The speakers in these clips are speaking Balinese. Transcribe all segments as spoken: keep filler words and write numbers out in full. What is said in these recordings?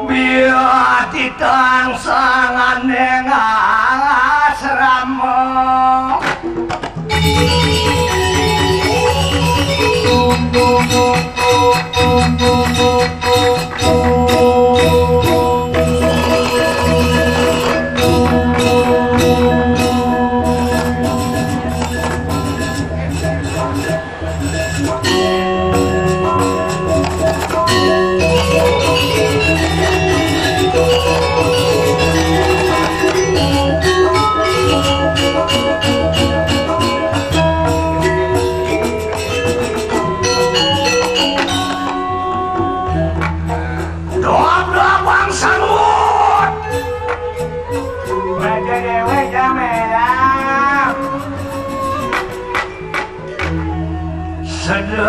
Biar ditangsanganing asrama. Doa-doa bangsa Luhut. Baca dewe jamelang. Sedang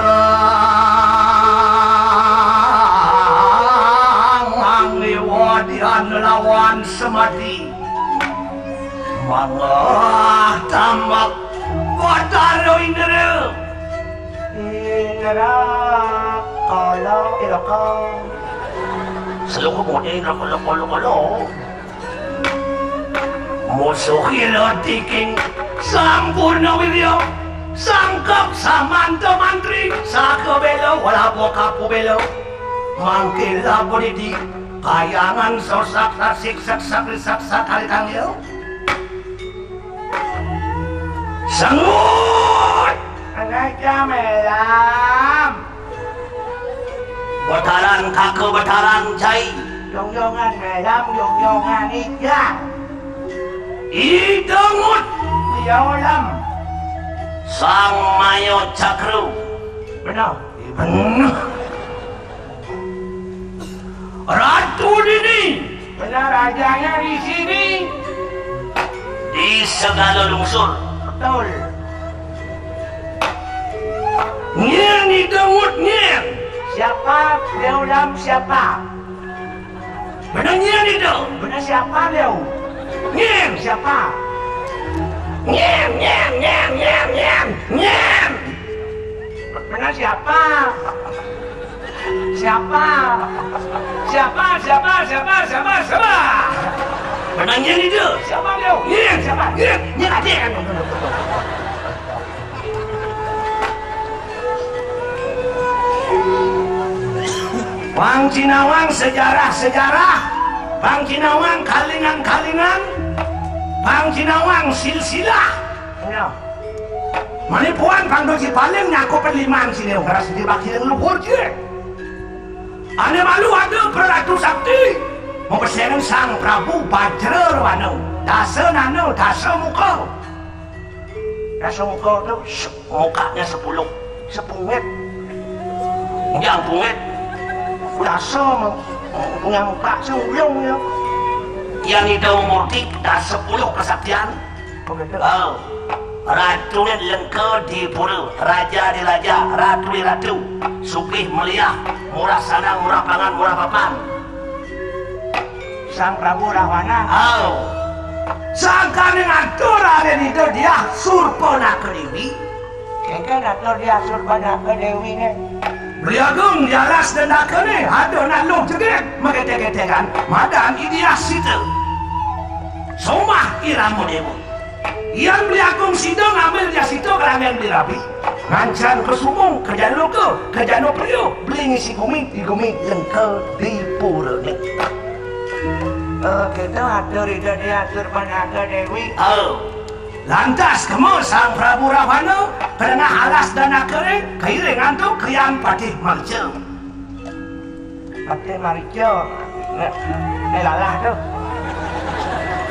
angliwadian lawan semadi. Mangah tambak Batara Indra. Indra kala ilaka. Selungkup mudi Indra kala kala kala. Musuh ila tiking Sang Purnawirya, sangkep samanta mantri, saka bela, walapa kapu bela. Mangkin labuh didi, kayangan sosak sasik seksak risak sakali tangil. Sengut! Anak jam elam. Betaran kaka betaran cai. Jongjongan malam, jongjongan ijang. Ida ngut. Iya olam. Sang Mayo Cakra. Benar. Benar. Ratu dini. Benar, rajanya di sini. Di segala lungsur. Betul. Nyén Ida ngut nyén? Siapa? Beliau dalam siapa? Bener nyén Ida? Bener siapa beliau? Nyén? Siapa? Nyén, nyén, nyén, nyén, nyén, nyén. Bener siapa? Siapa? Siapa, siapa, siapa, siapa, siapa? Bener nyén Ida? Siapa beliau? Nyén. Siapa? Nyén, nyén ada kan? Pang cinawang sejarah-sejarah, pang cinawang kalingan-kalingan, pang cinawang silsilah. Ya. Manipuan pang doji paling nyakup liman sini, ngeras di baki leluhur je. Ane malu ada peratu sakti, mapesengan Sang Prabu Bajra Wana, dasa nana, dasa muka. Dasa muka tu, se-, mukanya sepuluh, sepungit. Yang pungit, dasa me-, punya muka seulung ya. Yang ida murti, dasa sepuluh kesaktian. Begitu. Oh. Ratu ni lengka di pura, raja di raja, ratu di ratu, sugih meliah, murah sandang, murah pangan, murah papan. Sang Prabu Rahwana. Au. Sangkaning atur Raden Ida Diah Surpanaka Dewi. Kengken atur Diah Surpanaka Dewi ne. Beli Agung di alas dandaka ne, ada nak luh jegeg, magetek-getekan, madan Ida Diah Sita. Somah irama dewa. Yan Beli Agung sida ngambil jasita kerangan Beli Rabi. Ngancan ka sumung, ka jana loka, ka jana priya, beli ngisi gumi, di gumi lengka di pura ni. Eh, kita atur Ida Diah Surpanaka Dewi. Oh. Lantas kema Sang Prabu Rahwana, ka tengah alas danaka ni, kairing antuk ka Hyang Patih Marca. Patih Marica. Nek, nek lalah tu.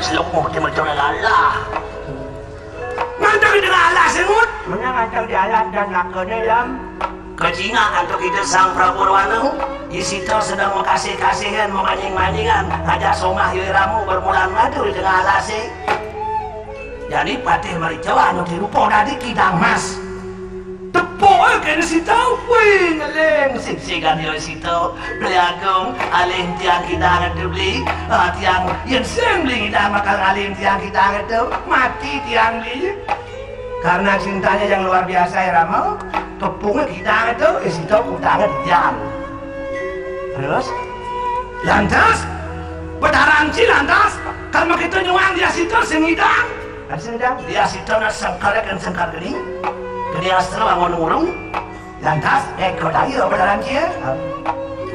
Seluk Patih Marica nek lalah. Ngantuk di tengah alas, Ngut. Menya ngantuk di alas danaka ni, Lam. Kecingak antuk Ida Sang Prabu Rahwana, isita sedang makasih-kasihan, mamanying-manyingan, ajak somah yoi ramu bermulan madu di tengah alas, eh. Jani Patih Marica anu dirupa dadi kidang mas. Oh, kéné Sita, wih, ngeling, sing-singan ya Sita, Beli Agung, alih tiang kidang atu beli, ah, tiang, yén sing beli ngidang bakal ngalih tiang kidang atu, mati tiang beli. Karena cintanya yang luar biasa ya Rama, kepungnya kidang atu, ya Sita kutangnya tiang. Terus, lantas, Betara Anci lantas, kan begitu nyuang dia Sita sing ngidang. Kan sing ngidang, dia Sita nak sengkar kan sengkar geni. Geni astra bangun urung. Lantas, eh, kau tadi apa dalam dia?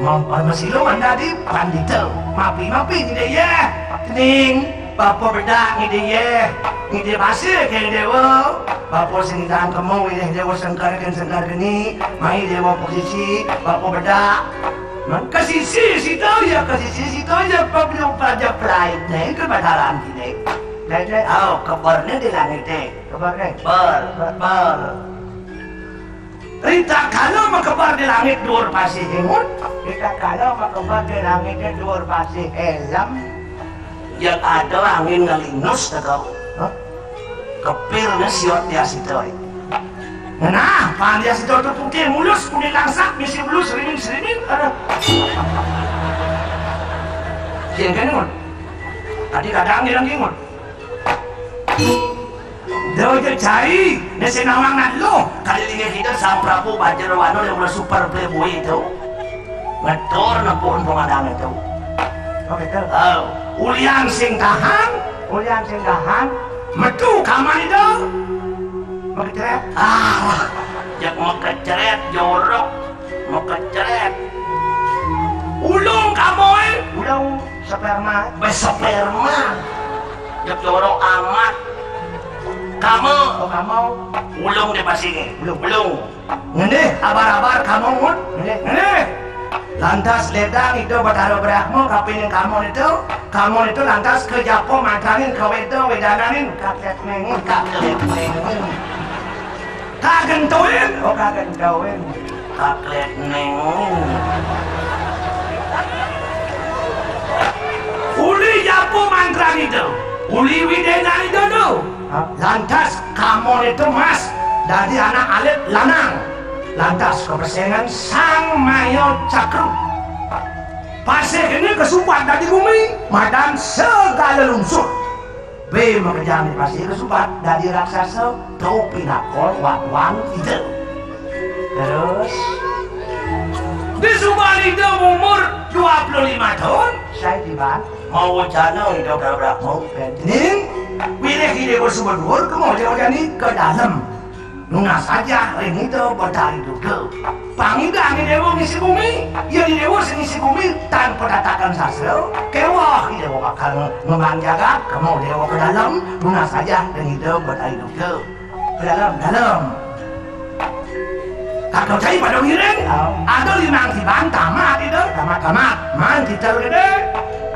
Mau, mau masilu anda di pandita. Mapi, mapi, ngide ya. Kening, bapa bedak ngide ya. Ngide pasir ke dewa. Bapa sing ngidang kemu, ngide dewa sengkar kan sengkar geni. Mai dewa posisi, bapa bedak. Nah, ke sisi situ ya, ke sisi situ ya, pablo pada pride nih, ke badaran gini. Pride nih, oh, kebernya di langit deh. Kebernya? Ber, ber. Rita kalau makeber di langit dur pasih ingut. Rita kalau makeber di langit dur pasih elem. Yang ada angin ngelinus, tak tahu. Hah? Kepir ne siot dia situ. Nah, pan dia situ tu putih mulus, kuning langsak, bisi belus, serimin-serimin. Aduh. Iya kan, Ngun? Tadi kadang dia lagi, Ngun. Dia aja cai, ne si nawang nak lu. Kali ini kita sang Prabu Bajar Wano yang udah super playboy itu. Ngetor nepun pemadang itu. Oh, gitu. Oh, ulian sing tahan. Ulian sing tahan. Metu kamar itu. Mekecret. Ah, jak mekecret, jorok. Mekecret. Ulung kamu, eh. Ulung sperma. Besperma. Jak jorok amat. Kamu. Oh, kamu. Ulung di pasir. Ulung. Ulung. Ngendih, abar-abar kamu, Ngun. Ngendih. Ngendih. Lantas ledang itu Batara Brahma, kapining kamu itu, kamu itu lantas ke Japo mantangin ke Weda, wedananin, kakek nengin, kakek nengin. Kagentoin, oh, kagentoin. Kakek nengin. Uli Japo mantrang itu, uli Widena itu tuh. Lantas kamu itu, Mas, dari anak alit lanang. Lantas kepersengan Sang Mayo Cakru. Pasih ini kesupat dari bumi, madan segala lungsur. Be makejang di pasih kesupat dari raksasa, tau pinakol wan-wan ide. Terus, di suban ide umur dua puluh lima tahun, saya tiban. Mau wacana ida kabrak mau. Ning, pilih ide bersuba dhuwur, kemau jauh jani ke dalam. Nunas saja ring ida Betari Durga. Pangidang ide dewa ngisi bumi, ya ide dewa sing ngisi bumi tanpa tatakan sastra. Kewah ide dewa bakal nge-, ngembang jagat, kemau dewa ke dalam, nunas saja ring ida Betari Durga. Ke dalam, dalam. Kakau cai pada ngiring. Oh. Ada limang tiban tamat itu. Tamat, tamat. Man titel gede.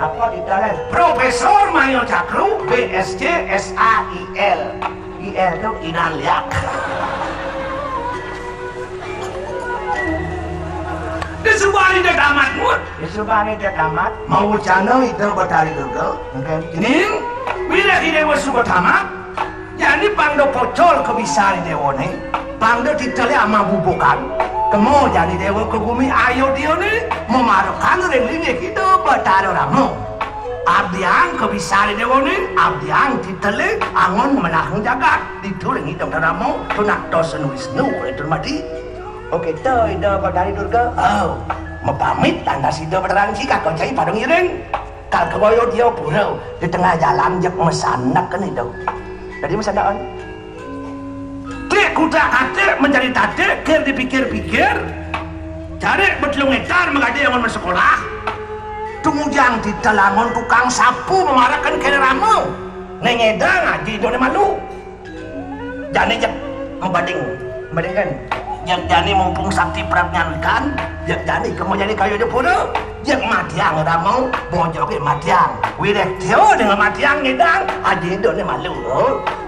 Apa titelnya? Profesor Mayo Cakru, B S C, S A I L. I L itu Inan Liak. Di subari dia tamat, Mut. Di subari dia tamat. Mau wacana itu Betari Durga. Ini, bila ide dewa suba tamat, jani pang da pocol kebisan dewa né, pang da titelé ama bubukan. Kema jani dewa ka gumi Ayodya né, mamarekan ring linggih Ida Batara Rama. Abdiang kebisan dewa né, abdiang titelé angon menahang jagat. Ditu ring Ida Batara Rama, tunakta senu wisnu, itu mati. Oké, to Ida Batari Durga. Oh, mapamit lantas Ida Batara Anci, kakau cai pada ngiring. Kal kebaya dia pura di tengah jalan, jeg mesanek kan itu. Jadi mesanekan. Klik kutak katik menjadi tatik, kir dipikir-pikir. Cari betelung etar mengadi yang mau sekolah. Tumujang di telangon tukang sapu memarakan kene rama. Nengedang aja itu malu. Jani jeg mabading, mabading kan. Jeg jani mumpung sakti prabnyan kan, jeg jani kemu jani kayu di pura, jeg matiang dah mau, bojo ke matiang. Wireh tio dengan matiang ngidang, aji do ni malu.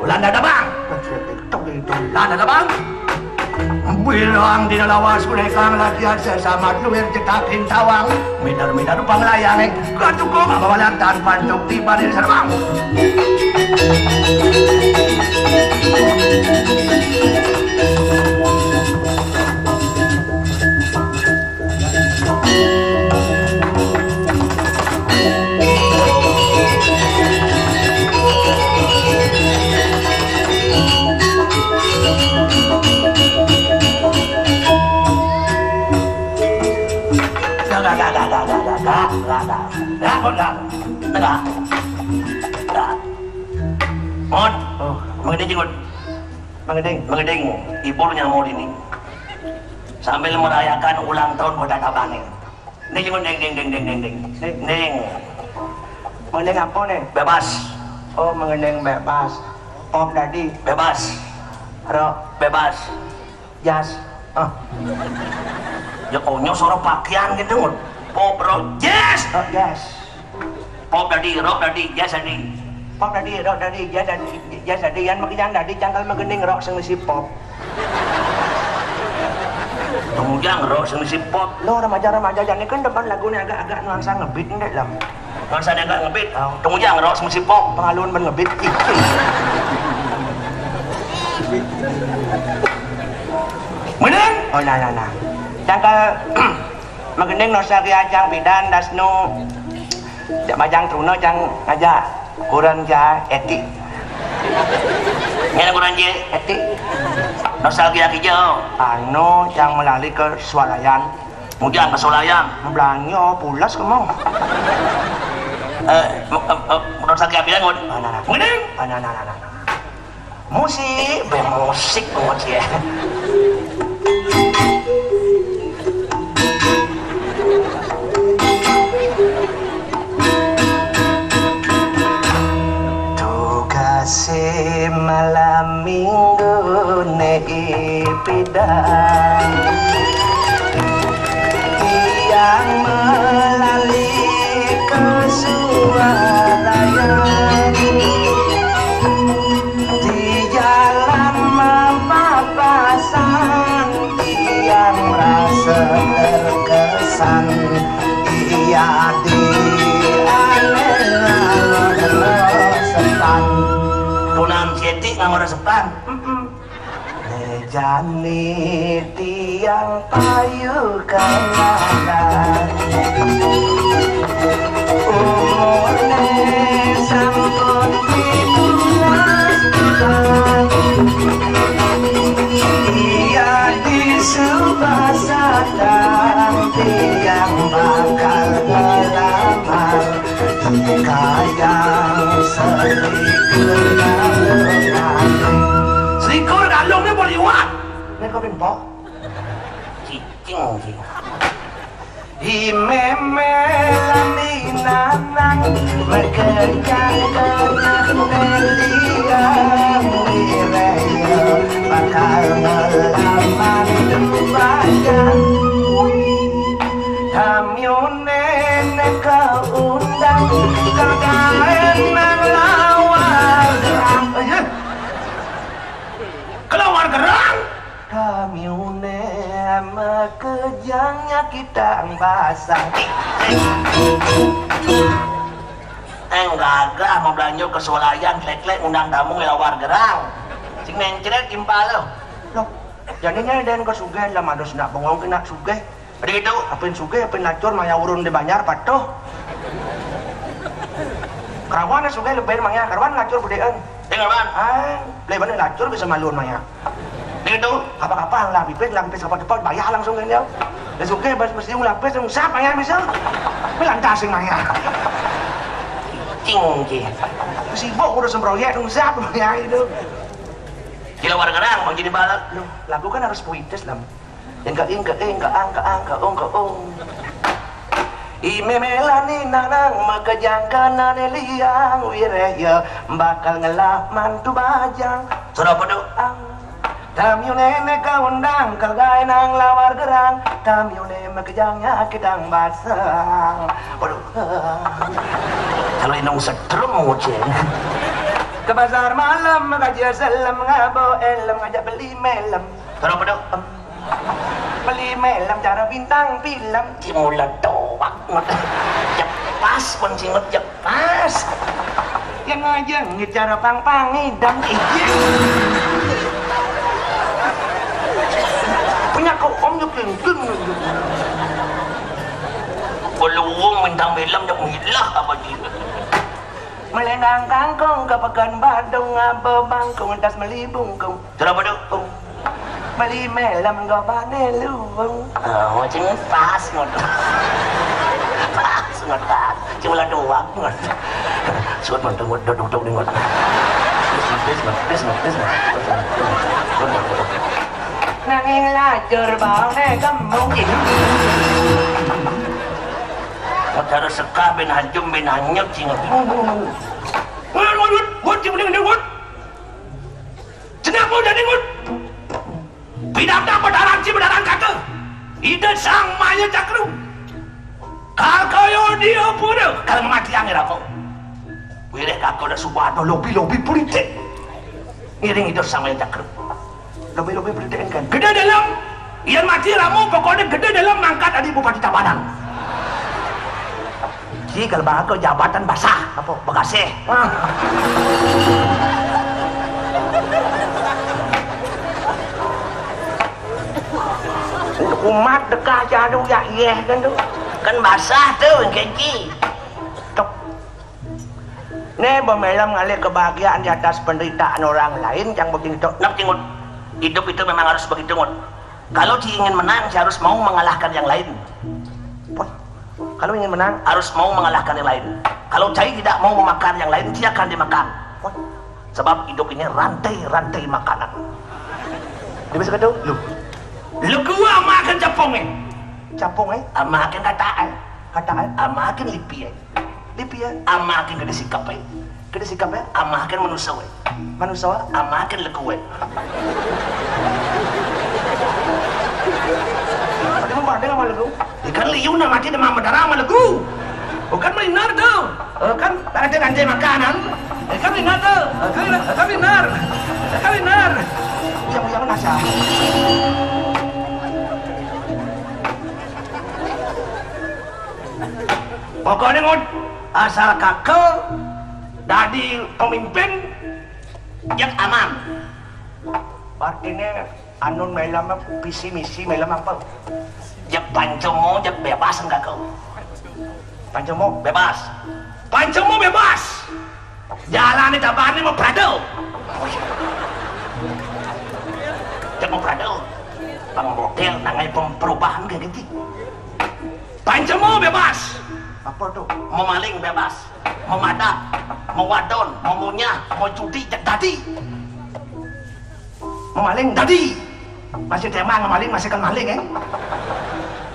Ulanda dabang. Ulanda dabang. Bilang di lawas kulekang lagi aja sama duit jetakin tawang. Midar-midar panglayang, eh. Katuko mabawalan tanpa tuk tiba di serbang. Enggak, enggak, enggak. Enggak, enggak. Enggak. Mot, oh, mengending, Mot. Mengending. Mengending, ibu nyamuk ini. Sambil merayakan ulang tahun Kota Tabanan. Ding, ding, ding, ding, ding, ding, ding. Ding. Ding. Mengending apa nih? Bebas. Oh, mengending bebas. Pop tadi. Bebas. Rock. Bebas. Jazz. Ah. Ya, konyol suara pakaian gitu. Pop, rock, jazz. Rock, jazz. Pop tadi, rock tadi, jazz tadi. Pop tadi, rock tadi, jazz tadi, jazz tadi. Yang makin tadi, jangan mengending rock sing isi pop. Tunggu jang, rock sing isi pop. Lo remaja-remaja, jangan kan depan lagu ini agak-agak nuansa ngebeat, ndek, Lam. Nuansa agak ngebeat. Oh. Tunggu jang, rock sing isi pop. Pengaluan ben ngebeat. Bener? Oh, nah, nah, nah. Cangkel, mengending nostalgia cang pidan, dasnu. Jak majang truna cang ngajak. Kurang ja etik. Ngene kurang je. Etik. Nostalgia hijau. Anu, cang melali ke swalayan. Mujang ke swalayan. Belanja pulas kamu. Eh, m-, m-, m-, nostalgia pidan, Ngun? Mana? Mengending. Mana, mana, mana? Musik, bermusik, musik ya. Tugas malam minggu ne ipidan, tiang melali ke sualayan. Di jalan mapapasan, tiang merasa terkesan. Iya, di alun-alun resepan. Punan siti nganggo resepan. Mm-mm. Jani tiang payu kalaran. Umurne sampun pitulas taun. Iya, di Subasatan tiang bakal ngelamar. Kayang selikur kalung. Selikur kalungnya mau liwat. Ini kok pinto? Cicing sih. Hi meme lami nanang, mekejang kenah meliang, wireya bakal ngelaman dubajang. Damyune neka undang, kagaen nang lawar gerang. Ayo. Kelawar gerang? Damyune mekejang nyakitang basang. Eng gagah mau belanja ke swalayan, klek-klek undang tamu ngelawar gerang. Sing mencret timpal lo. Loh, jadinya den ke sugih lah, madus nak bengong kena sugih. Ada gitu. Apin sugih, apin lacur, maya urun di banjar patuh. Kerawan sugih lebih maya, kerawan lacur bedaan. Dengar, Bang. Ah, lebih lacur bisa maluan maya. Ada gitu. Apa-apa lah pipit, lah pipit apa cepat bayar langsung kan dia. Dan sugih bas mesti lapis, ngusap maya bisa. Melantas sing maya. Cing, cing. Sibuk urusan proyek, ngusap maya itu. Gila warga orang, Bang, jadi balak. Loh, lagu kan harus puitis, Lam. Ingka, ingka, ingka, angka, angka, ongka, ong. Ime melani nanang, maka jangka nane liang, wireya bakal ngelah mantu bajang. Sudah apa tu? Ang. Tamu nenek kau undang, kau gaya nang lawar gerang. Tamu nenek mekejang nyakitang basang. Waduh. Kalau inung setrum ngucil. Ke pasar malam, maka jia selem, ngabo elem, ngajak beli melem. Kenapa dok? Beli melem cara bintang film. Cimula doang. Jepas pun singut jepas. Yang aja ngecara pang-pang ngidam. Iya. Punya kau om yuk deng deng. Belum bintang film yang milah apa dia? Melendang kangkung ke pekan Badung, ngaba bangkung, tas meli bungkung. Kenapa dok? Beli melem gobane luwung. Oh, cing pas ngono. Ngetat, cuma doang. Suat manteng, duduk, duduk, duduk. Please, please, please, please, please. Nanging lajur baone kembung. Ngetar seka ben hajem, ben hanyut, sing. Ngut, ngut, ngut, ngut, ngut, ngut. Cenah mau jadi ngut. Pidabdab bedaran ci bedaran kaka. Ida Sang Maya Cakru. Kakaya dia pura. Kalau mati angin apa? Wirid kaka udah suba ada lobi-lobi politik. Ngiring Ida Sang Maya Cakru. Lobi-lobi politik kan. Gede dalam. Yang mati ramu pokoknya gede dalam mangkat adi Bupati Tabanan. Ji, kalau bahasa jabatan basah, apa? Begasih. Umat dekah jadu ya, iya kan tu. Kan basah tu, keci. Tok. Nih, bemelam ngalih kebahagiaan di atas penderitaan orang lain, yang begini tu. Nak cingut. Hidup itu memang harus begitu, Ngut. Kalau Ci ingin menang, Ci harus mau mengalahkan yang lain. Wah, kalau ingin menang, harus mau mengalahkan yang lain. Kalau Ci tidak mau memakan yang lain, Ci akan dimakan. Wah, sebab hidup ini rantai-rantai makanan. Dia bisa kata, lu. Lu gua makan capung, eh. Capung, eh? Amakan kata, eh. Kata, eh? Amakan lipi, eh. Lipi, eh? Amakan kena sikap, eh. Kena sikap, eh? Amakan manusia, eh. Manusia? Amakan legu, eh. Ada membanding sama legu? Ikan liu nak mati demam berdarah sama legu. Bukan benar tu. Eh, kan tak ada rantai makanan. Eh, kan benar tu. Eh, kan, eh, kan benar. Eh, kan benar. Yang, yang nasa. Pokoknya, Ngut, asal kaka dadi pemimpin, jek aman. Artinya, anu, melam apa? Visi misi melam apa? Jek pancomo, jek bebas kaka. Pancomo bebas. Pancomo bebas. Jalan di Tabanan mau Prado. Jek mau Prado. Bang model nangai pem-, perubahan kayak gitu. Pancomo bebas. Apa tu? Mau maling bebas. Mau madat, mau wadon, mau munyah, mau judi, jek dadi. Mau maling dadi. Masih tema maling, masih kan maling, eh.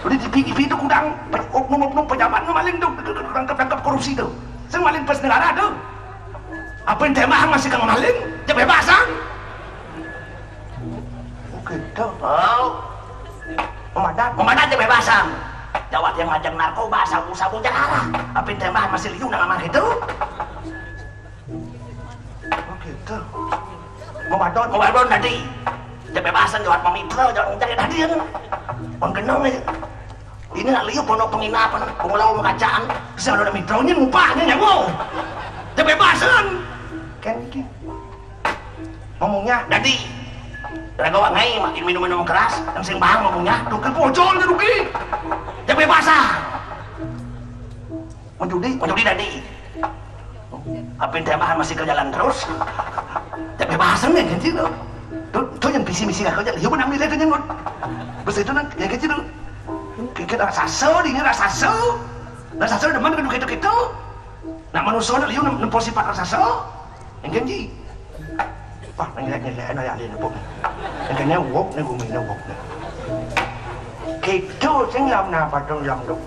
Udah di T V, T V tu kudang pe-, oknum-oknum pejabat nu maling tu, tangkap-tangkap korupsi tu. Sing maling pas negara tu. Apa yang tema masih kan maling, dia bebasan. Oke, tu. Oh. Memadat, memadat dia bebasan. Jawat yang ngajak narkoba, sabu-sabu jangan. Apa yang tema masih liu nang aman gitu. Oh, gitu. Mau badon, mau badon tadi. Dia bebasan jawat pemitra, jawat mencari tadi kan. Pengkenong aja. Ini nak liu pondok penginapan, pengelola pengkacaan. Bisa ada mitranya, ngupahnya nyawa. Dia bebasan. Kan gitu. Ngomongnya, jadi. Raga wak ngai makin minum-minum keras, yang sing bahang ngomongnya, tuh kan pojol dia rugi. Dia bebasan. Menjudi, menjudi tadi. Apa yang tembahan masih ke jalan terus? Tapi bahasanya kan sih, tuh. Tuh, tuh yang visi misi kau jadi, ya benar milih tuh nyengut. Bes itu nang, ya kan sih tuh. Kita raksasa, ini raksasa. Raksasa demen kan gitu-gitu. Nah, manusia liu nem-, nempo sifat raksasa. Yang kan sih. Wah, nang nyelek-nyelek, nang nyelek-nyelek, Buk. Nang kene wok, nang gumine wok, nang. Gitu, sing lam napa dong, lam dong.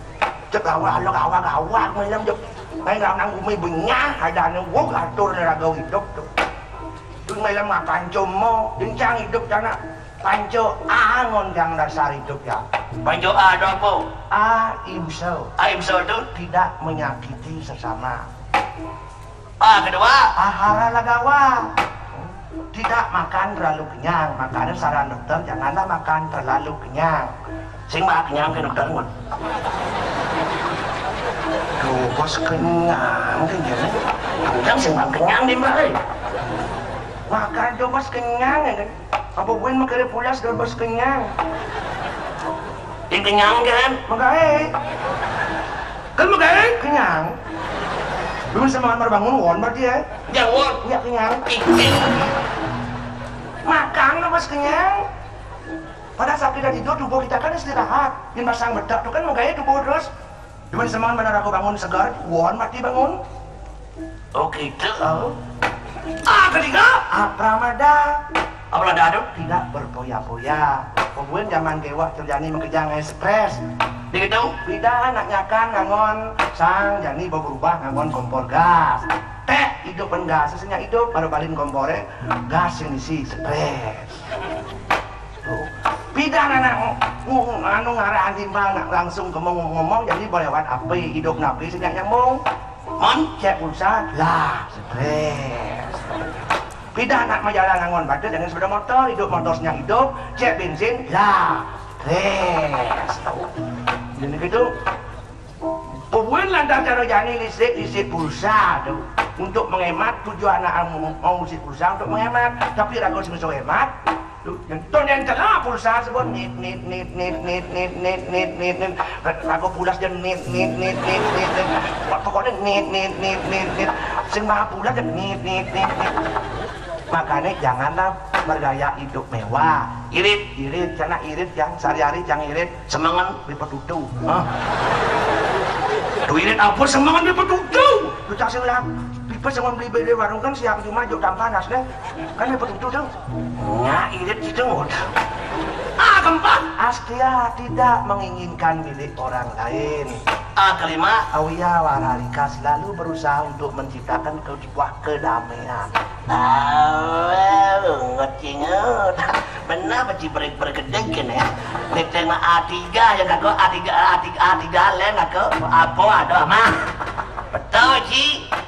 Cek awak, alok awak, awak, malam jok. Main lam nang gumi benyah, ada nang wok, atur nang raga hidup tuh. Tuh malam makan jomo, dencang hidup sana. Panco A ngondang dasar hidup ya. Panco A ada apa? A imsel. A imsel itu? Tidak menyakiti sesama. Ah, kedua. Ahara lagawa. Tidak makan terlalu kenyang. Makanya saran dokter, janganlah makan terlalu kenyang. Sing makan kenyang ke dokter, Ngut. Duh, bos kenyang ke gini. Kenyang sing makan kenyang di, Mbak, eh. Makan tuh bos kenyang ya kan. Apa buin mah kere pulas dah bos kenyang. Yang kenyang kan? Magae. Kan magae? Kenyang. Lu sama Anwar Bangun won berarti ya? Ya won. Ya kenyang. Ih, ih. Makan lah pas kenyang. Pada saat kita tidur, tubuh kita kan istirahat. Yang pasang bedak tuh kan magae tubuh terus. Cuman semangat mana ragu bangun segar, won mati bangun. Oh gitu. Oh. Ah, ketiga. Ah, pramada. Apa ada tuh? Tidak berpoya-poya. Pokoknya zaman dewa terjadi makejang stres. Di gitu. Bida anak nyakan ngangon sang jani berubah ngangon kompor gas. Teh, hidup gas, sesenya hidup, baru balin kompore, gas yang isi stres. Tuh. Pidan anak ng- ng- anu ngarahan timbang langsung ke ngomong-ngomong, jadi boleh lewat api, hidup napi sejak nyambung. Mon, cek pulsa, lah, stres. Pidan anak majalan ngangon batur dengan sepeda motor, hidup motornya hidup, cek bensin, lah, stres. Jadi gitu. Pokoknya lantas cara jani listrik, listrik pulsa tuh. Untuk menghemat, tujuan anak mau, mau listrik pulsa untuk menghemat. Tapi ragu sing iso hemat. Tuh, yang ton yang celah pulsa sebut nit nit nit nit nit nit nit nit nit nit. Ragu pulas dan nit nit nit nit nit nit. Pokoknya nit nit nit nit nit. Sing maha pulas dan nit nit nit nit. Makanya janganlah bergaya hidup mewah. Irit, irit, karena irit yang sehari-hari yang irit. Semangan beli petutu. Hah? Duh, irit apa semangan beli petutu? Lu tak sing lah. Pipa sama beli beli warung kan siang cuma juk dan panas deh. Kan beli petutu tuh. Nya irit gitu ngut. Ah, keempat. Astia tidak menginginkan milik orang lain. Ah, kelima. Auya Wararika selalu berusaha untuk menciptakan sebuah kedamaian. Ah, ngerti ngut. Benar beci berik bergedeg kene. Nek tema A tiga ya kako A tiga A tiga A tiga lain kako apa ada mah. Betul ci.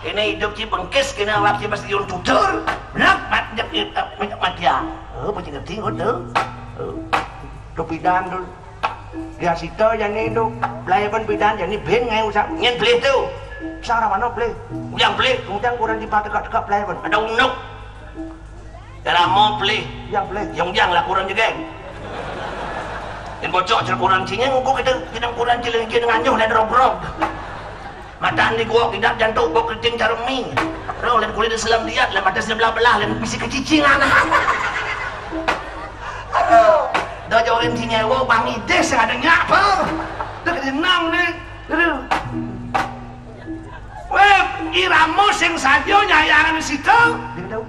Ini hidup ci bengkis kena awak ci mesti yun tutur. Benar mat jep mati ya. Oh, beci ngerti ngut tuh. Oh. Tuh pidan tuh. Dia sita jani tu, pelai pun pidan jani bin ngai usah. Nyen pelih tu. Sang ramano pelih. Ujang pelih. Ujang kurang di patek-patek pelai pun. Ada unuk. Dalam mau pelih. Ujang pelih. Yang ujang lah kurang juga. Dan bocok cerkuran cinya nguku kita kita kurang ciling dengan nyoh dan robrok. Matan di gua tidak jantung bok keriting cara mi. Roh dan kulit selam diat, dan mata sebelah belah, dan bisi kecicingan. Aduh, dah jauhin si nyewa bang ides yang ada nyapa. Dah kena nang ni. Aduh. Weh, irama sing saja nyayangan situ. Dia tahu.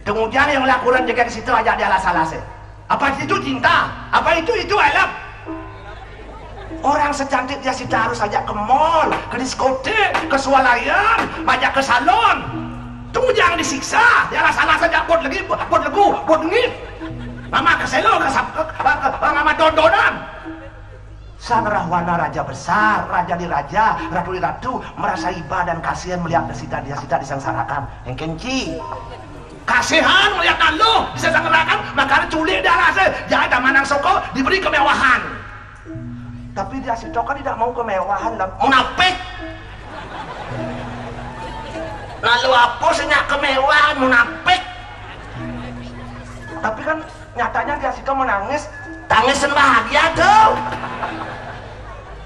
Tengujang yang lakuran jaga situ aja dia alas-alas eh. Apa itu cinta? Apa itu itu I love? Orang secantik dia sita harus ajak ke mall, ke diskotik, ke swalayan, banyak ke salon. Tunggu jangan disiksa, dia alas-alas saja buat lagi, buat legu, buat ngit. Mama ke selo, ke sap, ke, ke, ke, ke mama dodonan. Sang Rahwana raja besar, raja di raja, ratu di ratu, merasa iba dan kasihan melihat sita dia sita disengsarakan. Engkenci. Kasihan melihat anu bisa sangerakan, makanya culik dia lah se. Jangan manang soko diberi kemewahan. Tapi dia si Toka tidak mau kemewahan dan munafik. Lalu apa senyap kemewahan munafik? Tapi kan nyatanya dia situ menangis. Tangisan bahagia tuh.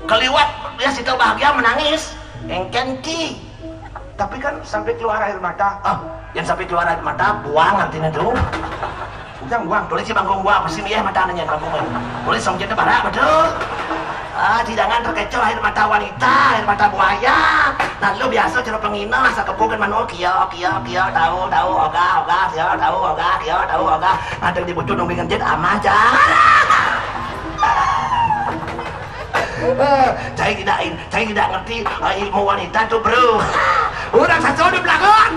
Keliwat dia situ bahagia menangis. Engkenci. Tapi kan sampai keluar air mata. Ah, yang sampai keluar air mata, buang artinya tuh. Ujang buang. Tulis si bangkung buang, pasti ya mata nanya bangkung. Tulis song jadi barak betul. Ah, jangan terkecoh air mata wanita, air mata buaya. Lalu biasa cara pengina, asa kepukan mano, kia, kia, kia, tahu, tahu, oga, oga, kia, tahu, oga, kia, tahu, oga. Ada di bocor dong dengan jet ama aja. Cai tidak in, cai tidak ngerti eh, ilmu wanita tuh bro. Orang satu di belakang.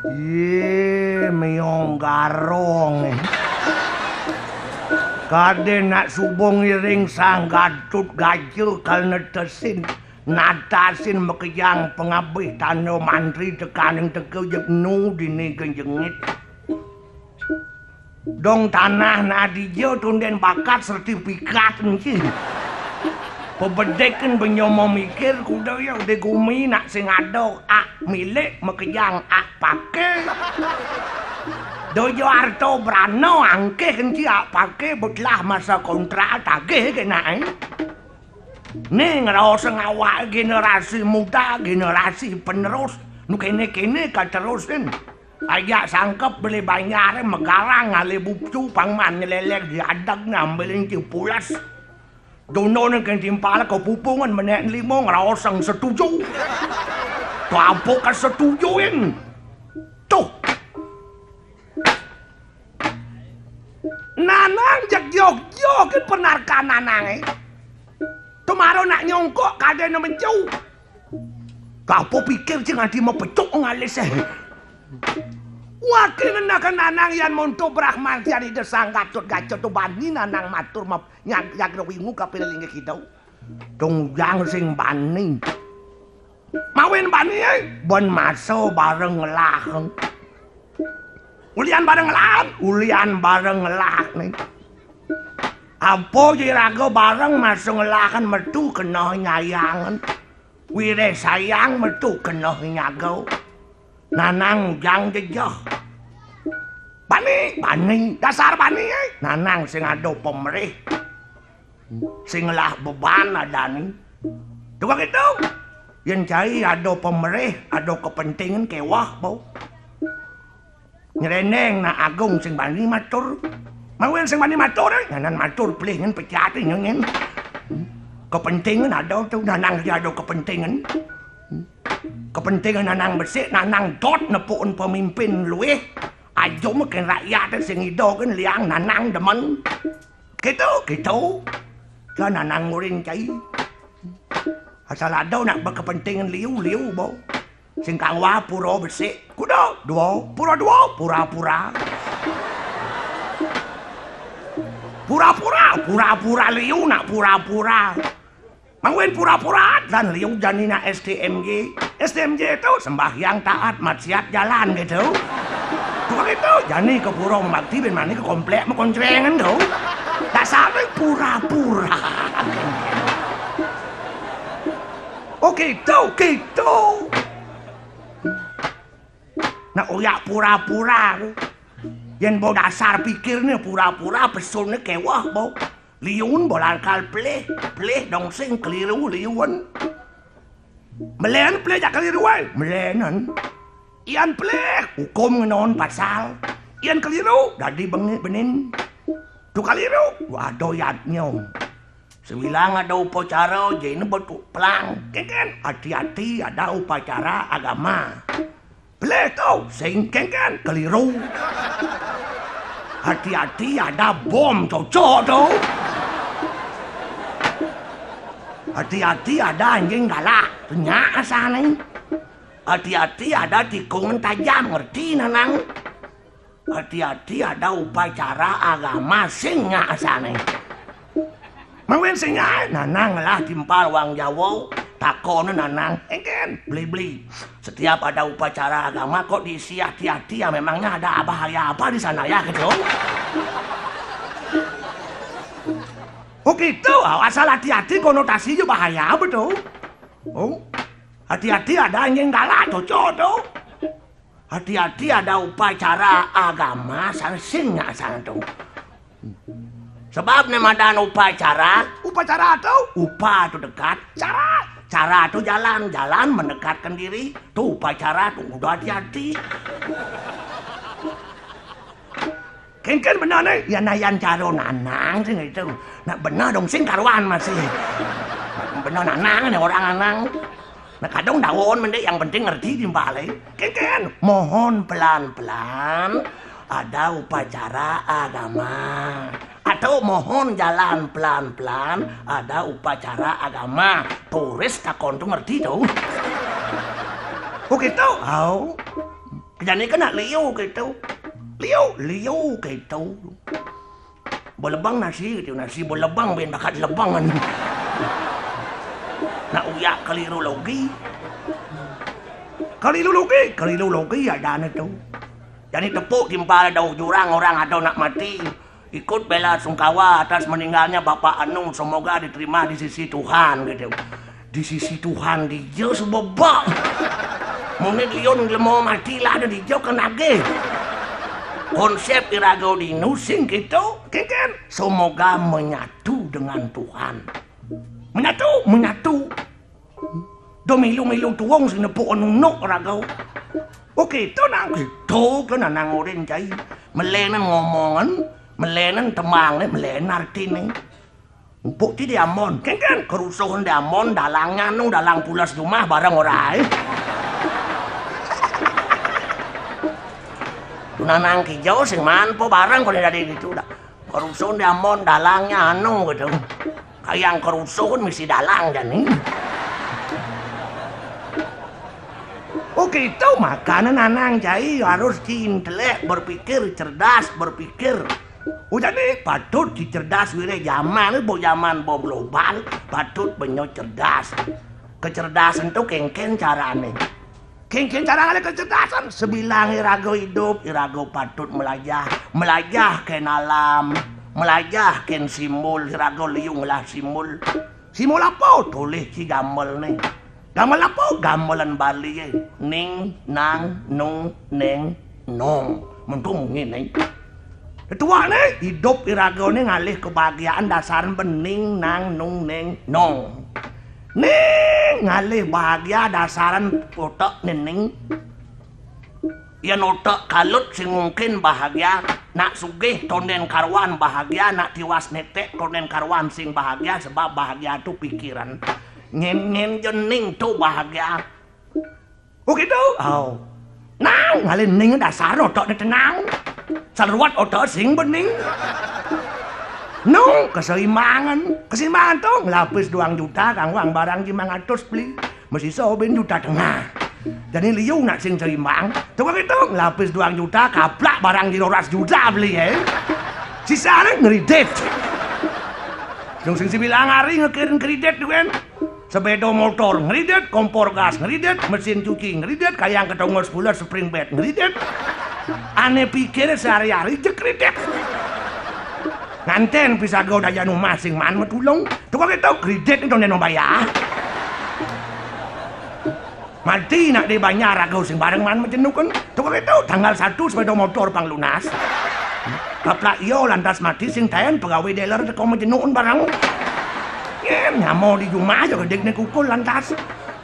Ye meong garong. Kade nak subung iring sang gatut gaja kal netesin. Natasin makejang pangabih tanda mantri tekaning teka jepnu dini genjengit. Dong tanah nadija tunden bakat sertifikat enci. Pebedeken benyo mikir kuda ya de gumi nak sing ada ak milik makejang ak pake. Dojo arto brana angkeh enci ak pake betlah masa kontrak tagih ke nak eh. Né ngrasa ngawak generasi muda, generasi penerus. Nu kéné-kéné katerusin. Ajak sangkep beli banjar, megarang ngalih bupcu, pangman nyelelek di adeg ngambilin cipules. Dono nang kén timpal kepupungan menék lima ngrasa setuju. Tuh apa kasetujuin? Tuh. Nanang jeg jog-jog penarkan nanangé. Tumaro nak nyongkok kadéna mencu. Kapo pikir cing ati mapecuk ngalis, eh. Waké ngenah nanang yan monto Brahman tian Ida Sang Gatut Gaca tu bani nanang matur map nyag jagra wingu kaping linggih kidau. Tung ujang sing bani. Mawin bani, eh, ben masa bareng ngelah. Ulian bareng ngelah, ulian bareng ngelah nih. Apa jiraga bareng masa ngelahan metu kena nyayangan. Wireh sayang metu kena nyaga. Nanang ujang jejeh. Bani, bani, dasar bani, eh. Nanang sing ada pemerih. Sing ngelah beban adané. Tukang itu, yén cai ada pemerih, ada kepentingan kéweh, bau. Nyerendeng nak agung sing bani matur. Mawin sing bani matur, eh, nyanan matur pelih nyén pecat nyén. Kepentingan ada tu, nanang dia ada kepentingan. Kepentingan nanang besik, nanang dot nepukin pemimpin luih. Aja meken rakyat sing ida kan liang nanang demen. Gitu, gitu. Lah nanang nguring cai. Asal ada nak berkepentingan liu, liu, bau. Sing kangwa pura besik. Kuda, dua, pura dua, pura-pura. Pura-pura, pura-pura liu nak pura-pura. Mangwin pura-pura dan liu jani nak S T M J. S T M J itu sembahyang taat maksiat jalan gitu. Tukang itu jani ke pura membakti bin mani ke komplek mekoncrengan tuh. Dasar pura-pura. Oh gitu, gitu. Nak uyak pura-pura. Yén bau dasar pikirné pura-pura, pesunné kéweh bau. Liun bolarkal pelih, pelih dong sing keliru liun. Melen pelih jak keliru, eh. Melenan. Ian pelih hukum ngenon pasal. Ian keliru dadi bengi benin. Tu keliru, waduh yatnya. Sebilang ada upacara, jene betuk pelang. Keken, hati-hati ada upacara agama. Pelih tu, sing keken, keliru. Hati-hati ada bom cocok tu. Hati-hati ada anjing galak, penyak asane. Hati-hati ada tikungan tajam, ngerti nanang. Hati-hati ada upacara agama sing nyak asane. Mawin sing nyak, nanang ngelah timpal wang Jawa, takone nanang, "Engken, beli-beli. Setiap ada upacara agama kok diisi hati-hati ya, memangnya ada bahaya apa di sana ya, gitu?" Oh gitu, asal hati-hati konotasinya bahaya apa tuh? Oh, hati-hati ada anjing galak, cocok tuh. Hati-hati ada upacara agama, sana sing nyak sana tuh. Sebab ne madan upacara, upacara tuh, upa tuh dekat, cara, cara tuh jalan, jalan mendekatkan diri, tuh upacara tuh udah hati-hati. Kengken bener ne, ya nayan cara nanang sing itu. Nak bener dong sing karuan masih. Bener nanang ne orang nanang. Nah, kadang daun mendek yang penting ngerti timpale. Kengken, mohon pelan-pelan ada upacara agama. Atau mohon jalan pelan-pelan ada upacara agama. Turis takon tuh ngerti tuh. Oh gitu? Oh. Kejane kena liu gitu. Liu, liu gitu. Belebang nasi gitu, nasi belebang ben bakat lebangan. Nak uyak keliru logi. Keliru logi, keliru logi ya jane tu. Jani tepuk timpal ada jurang orang ada nak mati. Ikut bela sungkawa atas meninggalnya Bapak Anu, semoga diterima di sisi Tuhan gitu. Di sisi Tuhan dija sebebak. Mune liun lemo mati lah ada dija kenage. Konsep iraga dinu sing gitu, keken. Semoga menyatu dengan Tuhan. Menyatu, menyatu. Do milu-milu tuwung sing nepuk nunuk raga. Oke, to nang to ke nanang orin cai. Melenen ngomongen, melenen temangne, melenen artine. Empuk ti di amon. Kengken kerusuhan di amon, dalangnya anu, dalang pulas jumah bareng ora ae. Tunanang kijau sing manpo bareng kone dadi gitu dah. Kerusuhan di amon, dalangnya anu gitu. Kayang kerusuhan misi dalang jani. Oke, itu makanan anang cai harus intelek, berpikir cerdas, berpikir. Ujar nih, patut dicerdas wire zaman, bo zaman bo global, patut benyo cerdas. Kecerdasan tu kengken carane. Kengken cara ngalih kecerdasan, sebilang irago idup, irago patut melajah, melajah ken alam, melajah ken simbol, irago liu ngelah simbol. Simbol apa? Tulis ci gambel nih. Gambel apa? Gambelan Bali e. Ning, nang, nung, neng, nong. Mentu mungin nih. Ketuane idup iragane ngalih kebahagiaan dasaran bening nang nung neng nong. Ning ngalih bahagia dasaran otak nening. Yen otak kalut sing mungkin bahagia, nak sugih tonden karuan bahagia, nak tiwas netek tonden karuan sing bahagia, sebab bahagia tu pikiran. Nyen nyen jening tu bahagia. Oh gitu. Oh. Nang ngalih ning dasar otakne tenang. Saruat otak sing bening. Nung keseimbangan. Keseimbangan tu ngelapis duang juta kanggo barang limang atus beli. Mesisa ben juta tengah. Jani liu nak sing seimbang. Tukang itu ngelapis duang juta kaplak barang di roras juta beli ya. Sisane ngeridit. Nung sing sebilang hari ngekirin kredit tu kan. Sepeda motor ngeridit, kompor gas ngeridit, mesin cuci ngeridit, kayang ketongol sebulan spring bed ngeridit. Ane pikir sehari-hari je kredit. Nganten pisaga dayan umah sing man metulung. Tukang itu kredit itu neno bayar. Mati nak di banjar aku sing bareng man mejenuken. Tukang itu tanggal satu sepeda motor pang lunas. Kaplak iyo lantas mati sing taen pegawai dealer teko mejenuken barang. Yen nyamo di jumah aja gedek ne kukul lantas.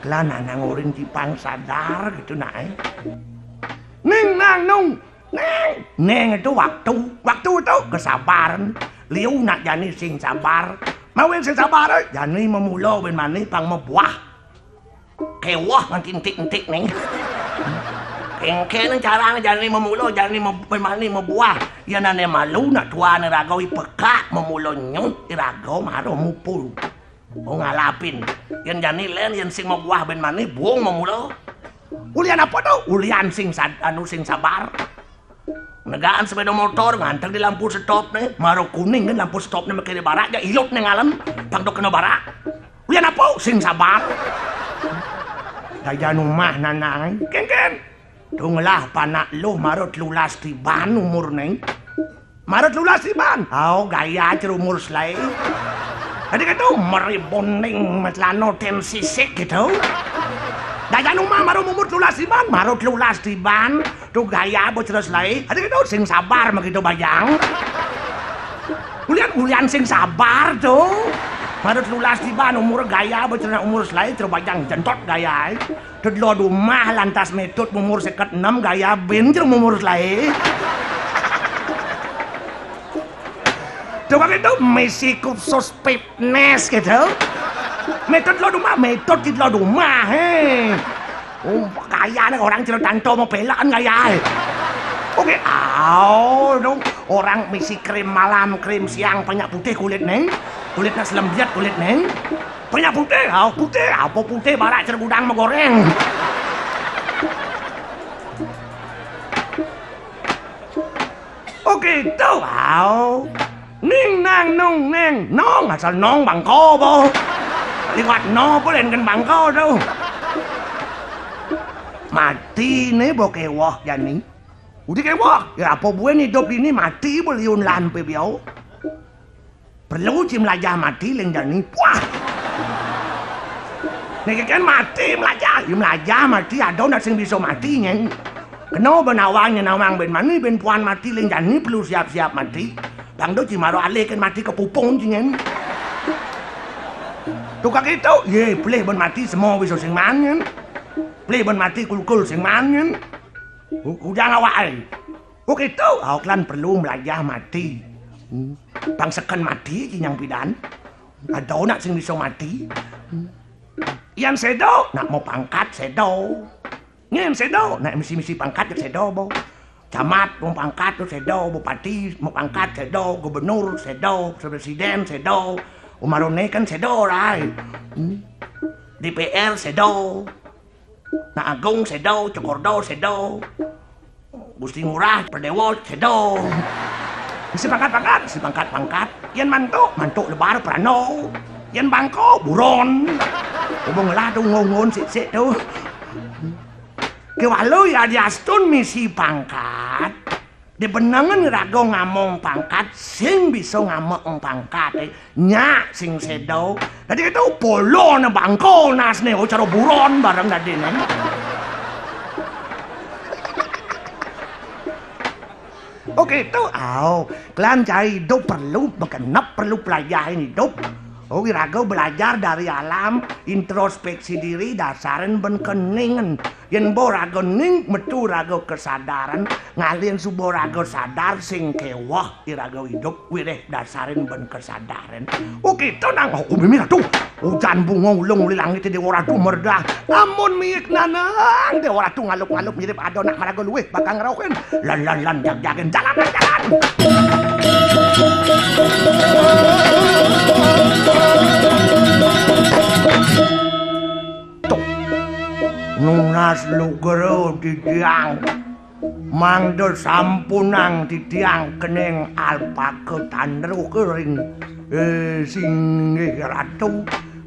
Kelana nang urin cipang sadar gitu nak eh. Ning nang nung. Ning, ning itu waktu. Waktu itu kesabaran. Liu nak jani sing sabar. Mawin sing sabar eh, jani memulo ben mani pang mebuah. Kewah nganti entik-entik ning. Kengken carane jani memulo, jani me-, ben mani mebuah. Yen ane malu nak tuane raga ipekak memulo nyut iraga maro mupul. Oh ngalapin. Yen jani len yen sing mebuah ben mani buung memulo. Ulian apa tu? Ulian sing sad-, anu sing sabar. Negaan sepeda motor nganteng di lampu stop ne, maro kuning kan lampu stop ne mekene barak ja ilut ne ngalen, pang do kena barak. Ulian apa? Sing sabar. Dayan umah nanang. Kengken. Dunglah panak lu maro telulas tiban umur ne. Maro telulas tiban. Au gaya cer umur selai. Jadi kata meri boning metlano ten sisik gitu. Dayan umah maro umur telulas tiban, maro telulas tiban. Tu gaya bocah selai. Jadi kata sing sabar begitu bayang. Ulian ulian sing sabar tu. Maro telulas tiban umur gaya bocah umur selai terbajang jentot gaya. Tedlo dumah lantas metut umur seket enem gaya ben jero umur selae. Coba gitu misi kursus fitness gitu. Metut lo dumah, metut di lo dumah he. Oh, kaya nih orang cerita tanto mau pelan kaya. Oke, au dong. Orang misi krim malam, krim siang, banyak putih kulit neng. Kulitnya selembiat kulit neng. Punya putih, oh, putih, apa putih barak cer gudang megoreng. Oke, tuh, au. Ning nang nung neng, nong asal nong bangko bo. Liwat no pun enten bangko tuh. Mati ne bo kewah jani. Udah kewah, ya apa buen hidup ini mati bo liun lan pe biau. Perlu ci melajah mati ling jani. Wah. Niki kan mati melajah, ya melajah mati ada ndak sing bisa mati nyen. Kena ben awang nyen awang ben mani ben puan mati ling jani perlu siap-siap mati. Bang do ci maro alih kan mati ke pupung ci nyen. Tukang itu, ye, pelih ben mati semua bisa sing manen. Pelih ben mati kulkul sing manen. Udang awake. Oke to, awak lan perlu melajah mati. Hmm. Pang seken mati, cinyang pidan. Ada nak sing bisa mati. Hmm. Yan sedo, nak mau pangkat sedo. Ngen sedo, nak misi-misi pangkat sedo bo. Camat mau pangkat tu sedo, bupati mau pangkat sedo, gubernur sedo, presiden sedo, umarone kan sedo rai. Hmm. D P R sedo, nak agung sedo, cokordo sedo, Gusti Ngurah, Perdewo sedo. Misi pangkat-pangkat, misi pangkat-pangkat. Yan mantuk, mantuk lebar perano. Yan bangko, buron. Ngomong lah tu ngongon sik-sik tu. Kewalo ya diastun misi pangkat. Dibenengen raga ngamong pangkat, sing bisa ngamong pangkat, eh. Nyak sing sedo. Dadi itu polo ne bangko nas ne, oh, cara buron bareng dadi ne. Oke, tu au. Kelan cai hidup perlu bekenep, perlu pelajahin hidup. Oh, iraga belajar dari alam, introspeksi diri, dasarin ben keningen. Yen bo raga ning metu raga kesadaran, ngalin suba raga sadar sing keweh iraga idup, wireh dasarin ben kesadaran. Oh, kita nang aku mimih tu. Ujan bunga ulung uli langit di ora tu merdah. Amun miik nanang di ora tu ngalup-ngalup mirip ada nak maraga luwih bakal ngerohin. Lan lan lan jag jagen jalan lan jalan. Tuh. Nunas lugra titiang. Mangda sampunang titiang kening alpaka tandruka ring, eh, singgih ratu.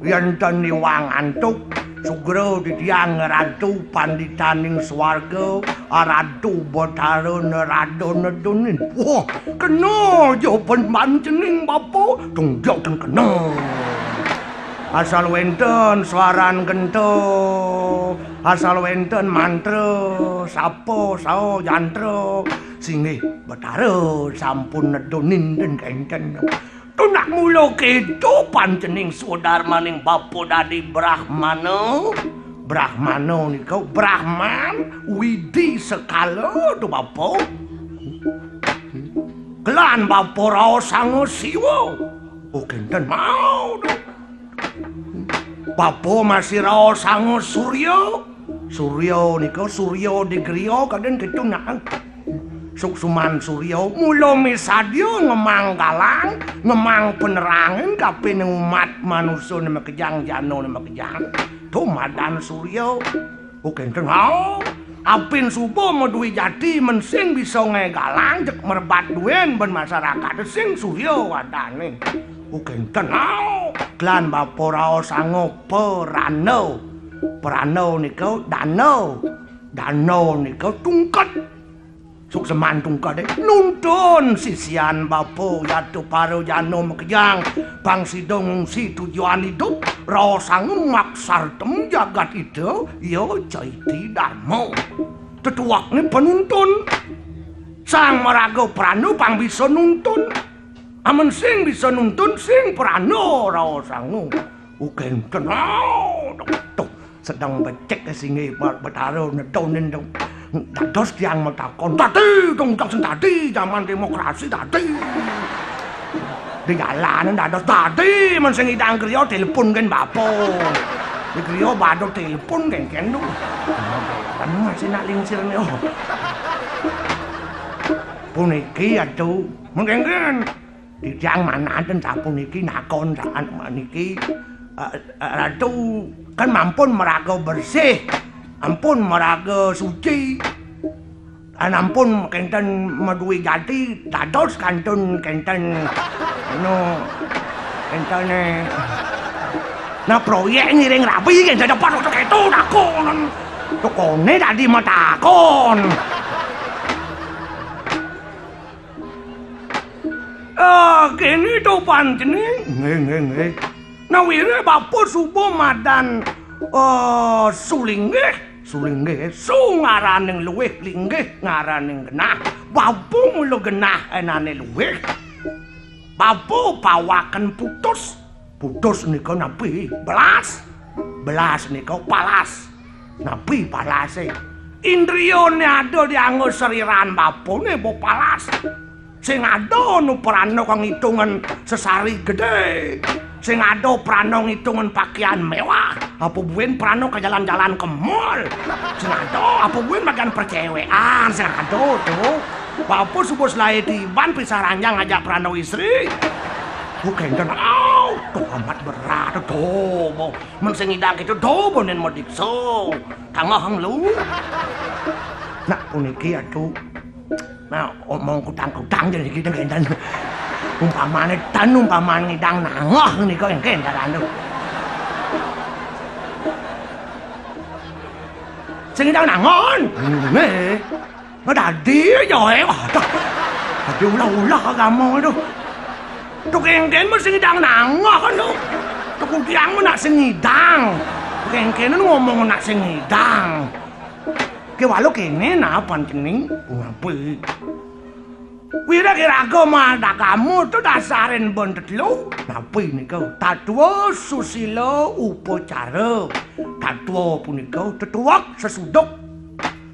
Yen ten iwang antuk, sugra titiang ratu panditaning swarga, ratu betara neradana dunin. Wah, kena ja pen-, pancening bapa, tung dia ten kena. Asal wenten swaran genta, asal wenten mantra, sapa sao jantra, singgih betara sampun nedunin den kenten. Tunak mula keto pancening swadarmaning bapa dadi Brahmana. Brahmana nika Brahman Widi sekala tu bapa. Kelan bapa raosanga Siwa. Oh, kenten mau tu. Bapa masih raosanga Surya. Surya nika, Surya di griya kadén kéto nak. Suksuman Surya mula misadya ngemang galang, ngemang penerangin kapining umat manusa né makejang, jana né makejang. To madan Surya. Oh, kénten, ha. Apin suba madué jati men sing bisa ngaé galang jeg merebat duén ben masyarakat sing Surya wadané. Oh, kénten, ha. Klan bapa raosanga Prana. Prana nika dana. Dana nika tungked. Sukseman tungkede nuntun sisian bapa yata para jana makejang pang sida ngungsi tujuan idup, raosanga maksartem jagat ita, ya caiti darma. Tetuekne penuntun. Sang maraga Prana pang bisa nuntun. Amen sing bisa nuntun, sing Prana raosanga. Uken kenal. Tuh, sedang becek singgih Betara nedonin dong. Dados tiang matakon, tadi dong, dong sing tadi zaman demokrasi tadi. Di jalanan dados tadi, men sing idang griya telepon kan bapa. Di griya bado telepon kan kan tu. Kan masih nak lingsir ni, oh. Puniki atu, mengkengken. Titiang manaten sapuniki nakon saat niki, eh, eh, Ratu kan mampun maraga bersih, ampun maraga suci, lan ampun kenten madué jati, dados kantun kenten, anu, kenten, eh, nah, proyek ngiring rabi kenten dapat waktu itu takon. Tukone tadi matakon. Ah, kene to pancene. Nggih, nggih, nggih. Nawire bapa suba madan, eh, sulinggih, sulinggih. Su ngaraning luwih, linggih ngaraning genah. Bapa mula genah enane luwih. Bapa pawaken putus. Utus nika napi? Belas. Belas nika palas. Napi palase? Indriane ada dianggo sariran bapane bo palas. Sing ada nu prana kang ngitungan sesari gedhe. Sing ada prana ngitungan pakaian mewah. Apa buin prana ka jalan-jalan ke mall? Sing ada apa buin bagian percewekan? Sing ada to. Bapa suba selae tiban pisah ranjang ngajak prana istri. Ku kenten, au, to amat berat to. Men sing ngidang kito to bonen madiksa. Kanggo hang lu. Nak puniki atu. Nah, omong kutang-kutang jadi kita kenten. Umpamane ten, umpamane ngidang nangoh nika engken dadan to. Sing ngidang nangon. Nggih. Dadi ya, eh, waduh. Dadi ulah-ulah agama to. Tuk engken mesti ngidang nangoh to. Tuk udiang nak sing ngidang. Tuk engken ngomong nak sing ngidang. Kewala kene napa cening? Ngapi? Wirag iraga madagamu to dasarin ben tetelu. Napi nika? Tatwa, susila, upacara. Tatwa punika tetuek sesuduk.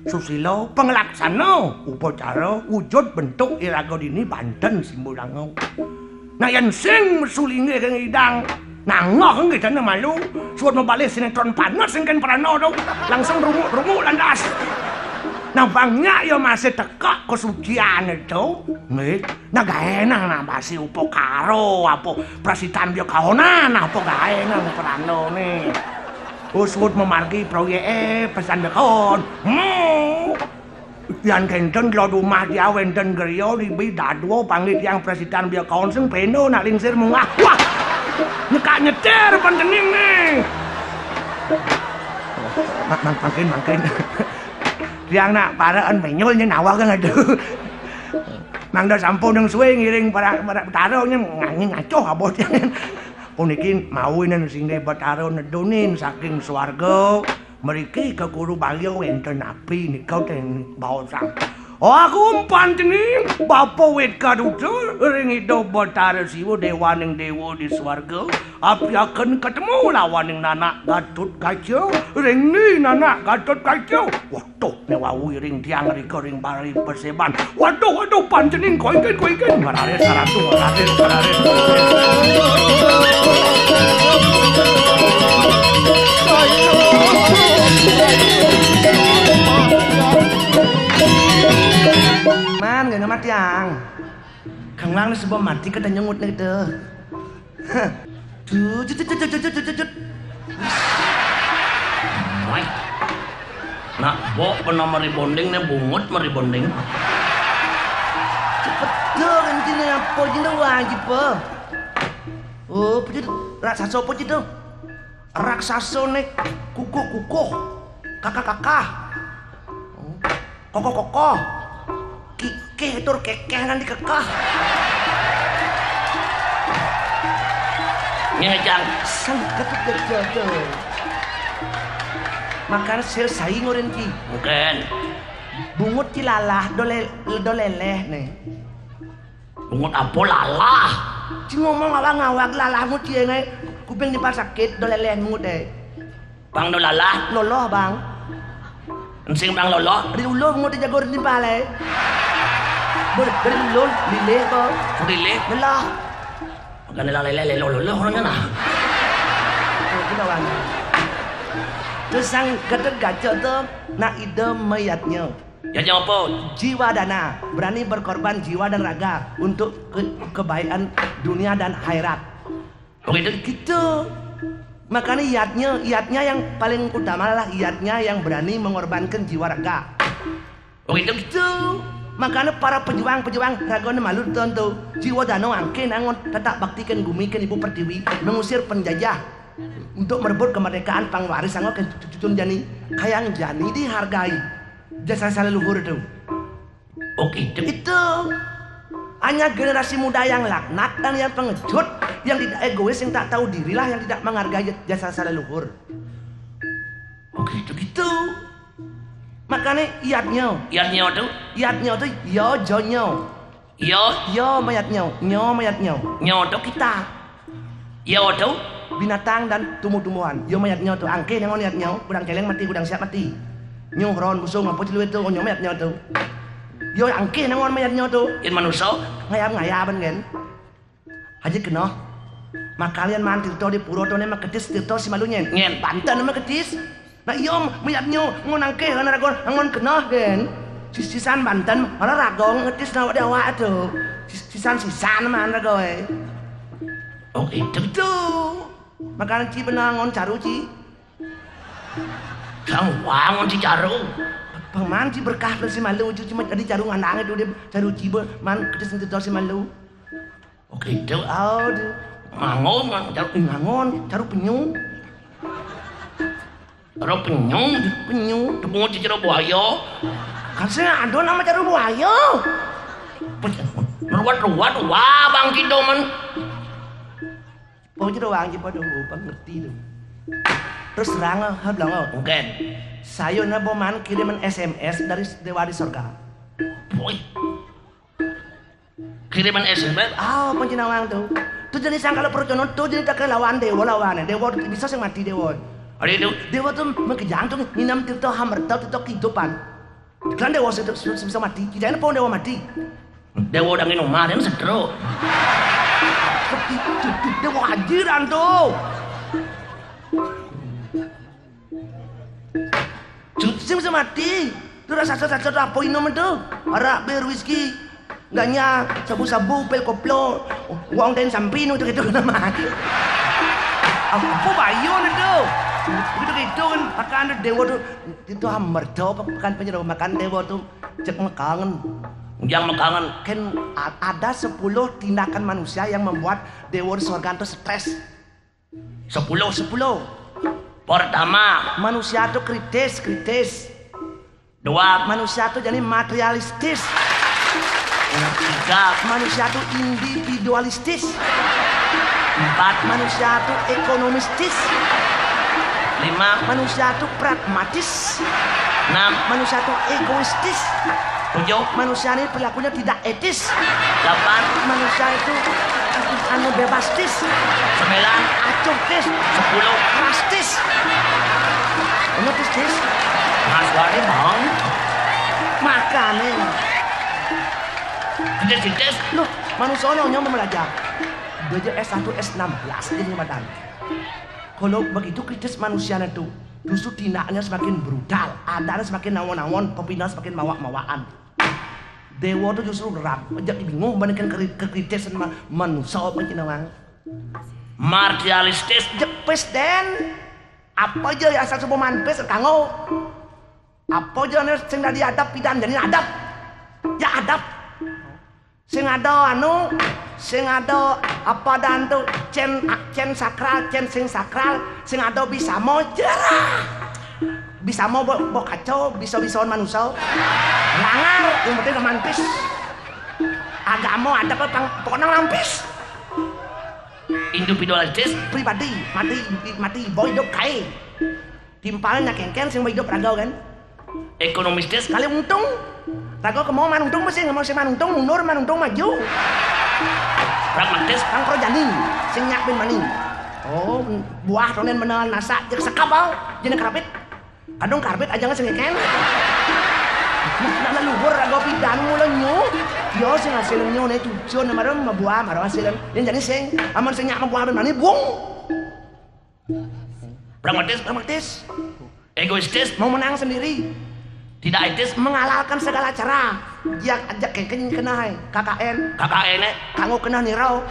Susila panglaksana upacara wujud bentuk iraga dini banten simbolanga. Nah, yen sing sulinggih ing idang nangoh nggih dene malu, suud mabalih sinetron panas sing ken prana to. Langsung runguk-runguk landas. Nah, bang nyak ya masih teka kesuciane to. Nggih. Nah, gaenang nah basi upakara apa prasitan dia kaonan apa gaenang pranane. Usut memargi proyeke pesan dekon. Hmm. Yan kenten lo rumah dia wenten geria libi dadwa panggih tiang presidan bia kaon sing peno nak lingsir munggah. Wah. Nyekak nyetir pantening nih. Mak, mak, mangkin, mangkin. Tiang nak paraan menyul nyen awak kan aduh. Mangda sampun yang suwe ngiring para, para Betara nyen nganyi ngacoh abot nyen. Puniki mawinen singgih Betara nedunin saking swarga mriki ka Kuru Bagya wenten napi nika ten baosang. Aku umpan tening Bapa Wit Kaduta ring Ida Betara Siwa dewaning dewa di swarga apiaken ketemu lawaning nanak Gatut Kaca ring ni nanak Gatut Kaca. Wah, Tuh, ne wau iring tiang rika ring bari peseban. Waduh, waduh, pancening koiken, koiken. Ngararit, ngaratu, ngararit, ngararit. Man, gak ngemat tiang. Kang Lang sebab mati kata nyengutne gitu. Tut, tut, tut. Wah. Nak, bok pernah mari bonding ne bungut mari bonding. Cepet dong, intinya apa aja wajib, po. Oh, apa aja? Raksasa apa aja? Raksasa ne kukuh-kukuh. Kakah-kakah. Kokoh-kokoh. Kikih tur kekeh nanti kekeh. Nyejang. Sengket jodoh. Makan sel saing oren ki. Bukan. Bungut ci lalah dole, doleleh ne. Bungut apa lalah? Ci ngomong awak ngawak lalahmu ci ne. Kuping di sakit doleleh bungut e. Bang do lalah. Loloh, Bang. Ensing bang loloh. Ri uluh mau dijago ri pale. Ber-, dari ulun, lilih apa? Lilih. Lelah. Makanya lalai lele loloh orangnya nah. Oh, kita wan. Terus sang gedeg gacok tu, nak ide mayatnya. Ya, ya apa? Jiwa dana, berani berkorban jiwa dan raga untuk ke-, kebaikan dunia dan akhirat. Begitu? Gitu. Makanya yatnya, yatnya yang paling utama adalah yatnya yang berani mengorbankan jiwa raga. Begitu? Gitu. Makanya para pejuang-pejuang raga ne malu tentu. Jiwa dano angke nangon tetap baktikan gumi kan ibu pertiwi, mengusir penjajah untuk merebut kemerdekaan pangwaris anggo kan cucun jani. Kayang jani dihargai jasa saleluhur itu. Oh, gitu. Itu. Hanya generasi muda yang laknat dan yang pengecut, yang tidak egois, yang tak tahu dirilah yang tidak menghargai jasa saleluhur. Oh, gitu, gitu. Makanya iatnya. Iatnya tu? Iatnya tu, yo, jonyo. Yo. Yo, mayatnya. Nyo, mayatnya. Nyo tu kita. Yo, to. Binatang dan tumbuh-tumbuhan. Yo, mayadnyo tu. Angkih nang mayadnyo. Gudang celeng mati, gudang siap mati. Nyuh, ron, busung, apo ciluit tu. Onyo mayadnyo tu. Yo, angkih nang mayadnyo tu. Yen manuso. Ngayab-ngayaban, kan? Haji keno. Makalian maan tirto di puro tu, ne maketis tirto si malu nyen. Nyen. Banten maketis. Nah, iyo, mayadnyo ngon angkih kan ragon, ngon keno, kan? Sis-, sisan banten, malah ragon ngetis nawak di awak tu. Sis-, sisan-sisan maan rago, eh. Oh, itu. Tu. Makan ci benangon caru ci. Sang wangon ci caru. Paman ci berkah si malu ci, cuma jadi caru ngandang itu dia caru ci be, man ketis itu si malu. Oke, itu. Oh, dia. Mangon, man, caru ngangon, caru penyu. Caru penyu, penyu, tepung ci caru buaya. Kan saya ada nama caru buaya. Ruat-ruat, wah, bang kita, man. Pokoknya doang aja pada gua ngerti tu. Terus terang, ha, bilang, oh, mungkin. Saya nabo man kiriman S M S dari Dewa di sorga. Boy. Kiriman S M S? Ah, apa jenawang tu? Tu jenis yang kalau percaya tu jenis tak lawan dewa lawan. Dewa tu bisa sing mati dewa. Ada itu. Dewa tu makejang tu nginam tirto hamerta tirto kehidupan. Kan dewa se-, se-, bisa mati. Kita ni pun dewa mati. Dewa udah nginum mah, dia stroke. Dewa ajiran tu. Sing bisa mati. Tu rasa rasa tu apa inum tu? Arak, bir, whisky, ganja, sabu-sabu, pil koplo, uang dan sampi nu tu gitu nama. Apa bayu ni tu? Begitu gitu kan, makan tu dewa tu. Itu hamerta, bukan penyerah makan dewa tu. Cek mekangen. Yang mekangen. Kan a-, ada sepuluh tindakan manusia yang membuat dewa di sorga tu stres. Sepuluh, sepuluh. Pertama, manusia tu kritis, kritis. Dua, manusia tu jadi materialistis. Tiga, manusia tu individualistis. Empat, manusia tu ekonomistis. Lima, manusia tu pragmatis. Enam, manusia tu egoistis. Tujuh, manusia ni perilakunya tidak etis. Delapan, manusia itu anu bebastis. Sembilan, acuhtis. Sepuluh, rastis. Ono tis, tis. Mas Wari, bang. Makane. Tis, tis. Loh, manusia ni onyo belajar. Belajar S satu, S enam belas ini badan. Kalau begitu kritis manusia tu, justru tindaknya semakin brutal, adanya semakin nawon-nawon, pepindahan semakin mawak-mawakan. Dewa tu justru rap, jadi bingung bandingkan keri-, kekritisan ma-, manusia apa cina bang. Materialistis. Jepes den, apa aja ya asal semua manpis kanggo. Apa aja nih sing dari adab pidan jadi adab. Ya adab. Sing ada anu, sing ada apa dan tu cen, cen sakral, cen sing sakral, sing ada bisa mo jerah. Bisa mo bo, bo kacau, bisa-bisaan manusia. Langar, yang penting manpis. Agama ada apa pang, pokoknya lampis. Individualistis. Pribadi, mati, mati, boy hidup kai. Timpalnya kengken sing hidup raga kan. Ekonomistis. Kali untung. Raga kemau man untung mesti, kemau sing man untung mundur, man untung maju. Pragmatis. Kang pro jani, sing nyak bin mani. Oh, buah tonen menal nasa, jek sekabau, jenis karpet. Kadung karpet aja nggak sing kengken. Nah, nah, luhur raga pidan mula nyu. Yo sing hasil nyu ne tujuan marem mabuah marem hasil. Yang jadi sing, aman sing nyak mabuah bin mani, bung. Pragmatis, pragmatis. Egoistis, mau menang sendiri. Tidak etis, menghalalkan segala cara. Dia ajak kengken kena hai. K K N. K K N, eh. Kanggo kena nirau.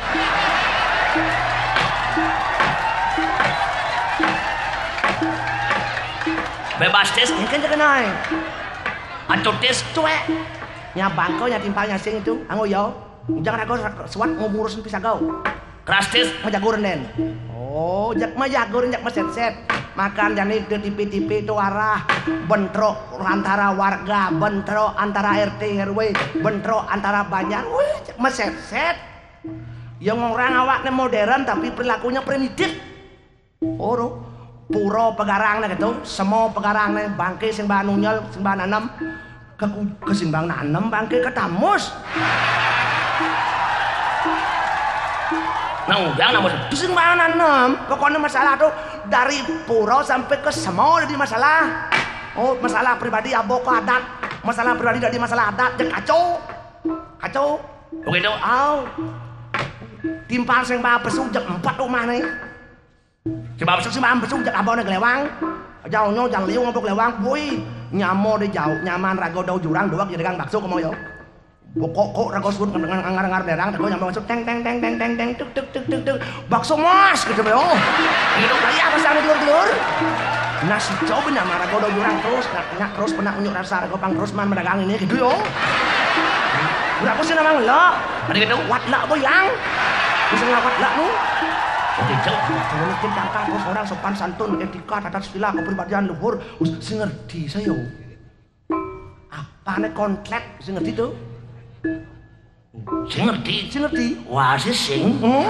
Bebastis, kengken kena hai. Acutis. Cuek. Nya bangko, nya timpal, nya sing itu. Anggo yo. Jangan aku suat mau ngurusin pisagau. Drastis. Majagur den. Oh, jak majagur, jak maset-set. Makan jani di T V-T V tu arah bentrok antara warga, bentrok antara R T R W, bentrok antara banjar. Wih, jak maset-set. Yang orang awak ni modern tapi perilakunya primitif. Oro, puro pegarang ne gitu, semua pegarang ne, bangke sing bahan unyel, sing bahan anem, ke, ke sing bahan anem, bangke ke tamus. Nah, Yang nama sing bahan anem. Pokoknya masalah tuh dari pura sampai ke semua jadi masalah. Oh, masalah pribadi abo ke adat. Masalah pribadi jadi masalah adat, jadi kacau. Kacau. Begitu. Au. Timpal sing bawa pesu jek empat rumah nih. Si bawa pesu, si bawa pesu jek abo nih gelewang. Jauhnya jangan liu ngabuk gelewang, boy. Nyamo deh jauh, nyaman rago dau jurang, dua kira bakso kamu yo. Bokok kok rago sud ngar ngar derang, rago nyamo masuk teng teng teng teng teng teng tuk tuk tuk tuk tuk. Bakso mas gitu yo. Gitu kaya apa sih anu telur-telur? Nasi coba nyama rago dau jurang terus, nak, nak terus pernah unjuk rasa rago pang terus man mendagang ini gitu yo. Berapa sih nama lo? Ada gitu. Wat lah boyang. Bisa ngawat lah nu. Oke, cok. Kalau mungkin tangkang terus orang sopan santun, etika, tata sila, kepribadian luhur, us, sing ngerti saya. Apa nih kontlet? Sing ngerti tuh? Sing ngerti, sing ngerti. Wah, sih sing. Hmm?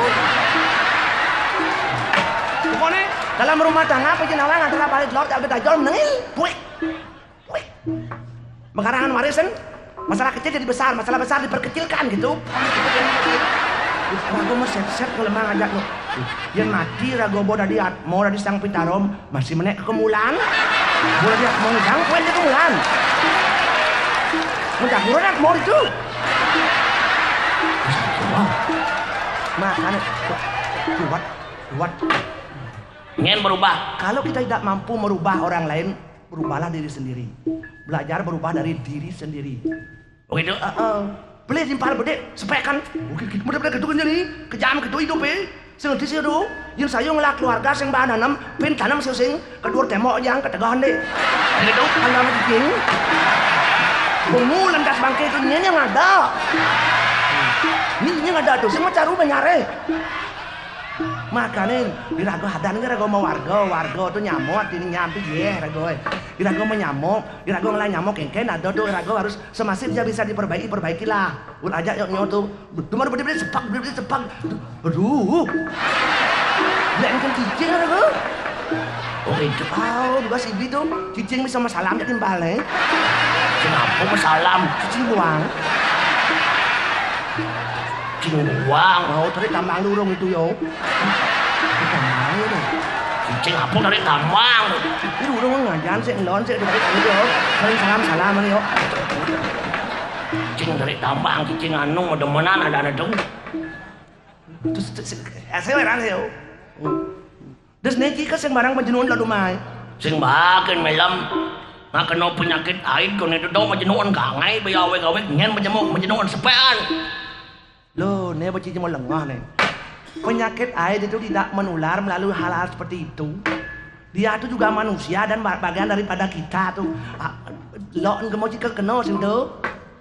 Pokoknya dalam rumah tangga apa jenawang antara palit lor tapi tajol menengil. Puik. Puik. Mengkarangan warisan masalah kecil jadi besar, masalah besar diperkecilkan gitu. Rago mah set-set kalau emang ngajak lo. Yang mati rago bo dari at-, mau dari sang pitarom, masih menek ke kemulan. Boleh dia mau ngejang, kuen dia kemulan. Ngejang murah nak mau itu. Makanya kuat, kuat. Ingin berubah. Kalau kita tidak mampu merubah orang lain, berubahlah diri sendiri. Belajar berubah dari diri sendiri. Begitu. Heeh. Beli timpal bedik, sepek kan. Oke, gitu. Mudah-mudahan gitu kan jadi. Kejam gitu hidup eh. Sing di situ, yang saya ngelah keluarga sing bahan anem, pin tanam sing sing, kedua tembok yang ketegahan deh. Begitu. Kalau lagi gini, bungu lantas bangke itu nyen yang ada. Ini yang ada tuh, semua caru menyare. Makanya, irago hadan kan rago mau warga, warga tuh nyamuk, ini nyampi, yeh, rago, eh. Irago mau nyamuk, irago ngelah nyamuk, kengken, ada tuh, irago harus semasif dia bisa diperbaiki, perbaikilah. Ul aja yuk nyoto. Cuma udah beri sepak, beri sepak. Aduh. Dia kan cicing ada tuh. Oh, itu. Oh, juga si Bi tuh. Cicing bisa masalah jadi balik. Kenapa masalah? Cicing buang. Cicing buang. Oh, tadi tambang lurung itu yo. Tambang itu. Cicing apa tadi tambang? Ini udah ngajan sih, ngelon sih, tadi itu yo. Salam, salam, salam, yo. Cing dari tambang, cing anu, demenan ada ada dong. Terus, terus, eh, saya heran ya. Terus niki kan sing barang panjenengan lalu mai. Sing bakin melem. Nah, kena penyakit aid, kena itu dong panjenengan kangai, bayawe gawe, nyen panjenengan, panjenengan sepean. Loh, ne bocah mau lengah ne. Penyakit aid itu tidak menular melalui hal-hal seperti itu. Dia itu juga manusia dan ba-, bagian daripada kita tuh. Ah, lo engke mau cikel kena sing tuh.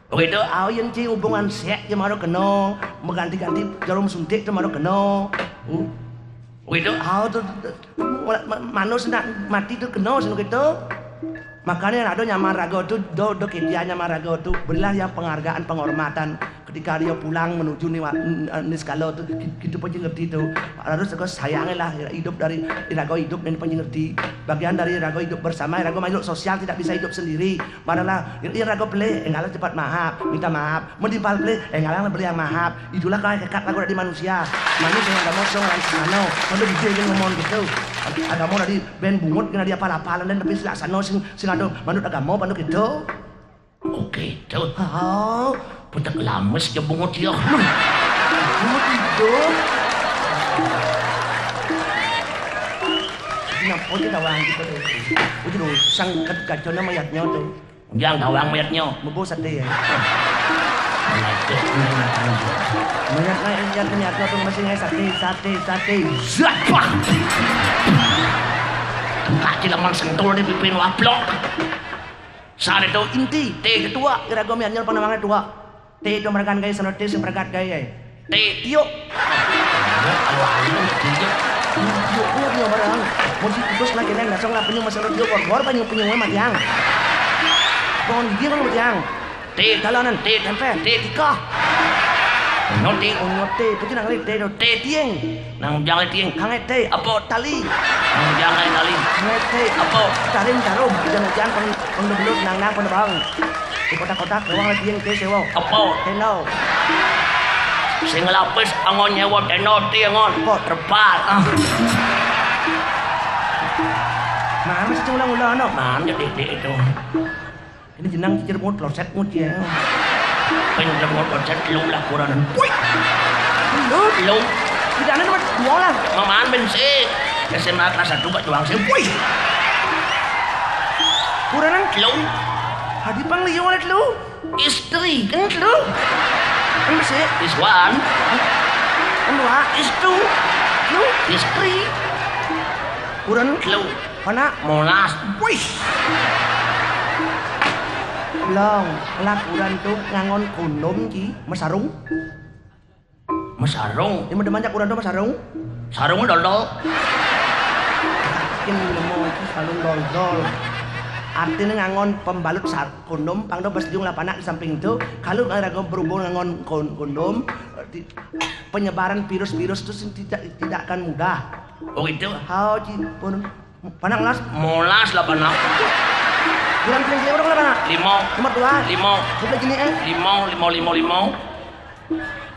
Begitu, au yang ci hubungan sek ya maro kena, mengganti-ganti jarum suntik tuh maro kena. Hmm. Begitu, au tuh, tuh, tuh, ma-, ma-, manus nak mati tuh kena sing gitu. Makanya ada nyaman raga tuh, do, do ketia nyaman raga tuh, berilah yang penghargaan, penghormatan. Ketika dia pulang menuju ni, ni segala tu, ki-, kita pun ngerti tu. Harus juga sayangi lah hidup dari irago hidup dan pun ngerti. Bagian dari irago hidup bersama, irago makhluk sosial tidak bisa hidup sendiri. Maralah, irago pelih, enggalah cepat maaf, minta maaf. Menimpal pelih, enggalah beri yang maaf. Itulah kau kekat lagu dari manusia. Manusia yang agama song lain semano. Kalau dia yang ngomong gitu. Agama dari ben bungut kena dia pala-pala dan tapi selaksana sing, sing ada manut agama, manut gitu. Oke, tuh. Oh, putek lames ya bungut ya. Bungut hidup. Kenapa dia tawang gitu tuh? Itu tuh, sangket kacau nama mayatnya tuh. Yang tawang mayatnya. Mebo sate ya. Mayat, mayat, mayat. Mayat, mayat, mayat, mayat, tuh masih ngai sate, sate, sate. Siapa? Enggak, tidak mau sentul di pipin waplok. Sare to inti, te ketua, irago mianyel panamangnya tua. Te to merakan gaya, sono te seperkat gaya. Te tiok. Tiok, tiok, tiok barang. Mau si putus lagi neng, nasong lah penyung masalah tiok, gor-gor penyung, penyung matiang. Pohon gigi kan matiang. Te dalanan, te tempe, te tikah. Nyote, nyote, puji nang te, te tieng. Nang jang tieng, kangai te, apa tali? Nang jang tali. Kangai te, apa tarim tarum? Hujan-hujan, peng-, pengdebelut, nang-nang, pendebang. Di kotak-kotak, doang tieng, te sewo. Apa? Tendau. Sing lapis angon nyewa tenoti angon. Kok terpal. Ah. Mana sih ulang-ulang, no? Mana dik-dik itu? Ini jenang cicir mut, loset mut ya. Pinter mut, loset, lu lah kurang. Wih. Lu? Lu. Tidak ada nomor dua lah. Mamaan ben sih. S M A kelas satu gak doang sih. Wih. Kurang. Lu. Hadi pang liyo oleh lu. Istri, kan lu? Kan sih. Is one. Kan dua. Is two. Lu? Istri. Kurang. Lu. Mana? Molas. Wih. Long, lakuran tuh ngangon kondom ki, mesarung. Mesarung. Ini demen jak kurang tuh mesarung. Sarung dodol. Yakin nemu itu sarung dodol. Artinya ngangon pembalut sar kondom, pang do pas jung lapanak di samping itu. Kalau nggak ada berhubung ngangon kon kondom, di- penyebaran virus-virus itu sing tidak tidak akan mudah. Oh gitu. Hau ji pun. Panak las? Molas lah panak. Bulan pilihan orang lah panak. Lima. Nomor dua. Lima. Bukan jenis eh. Lima, lima, lima, lima.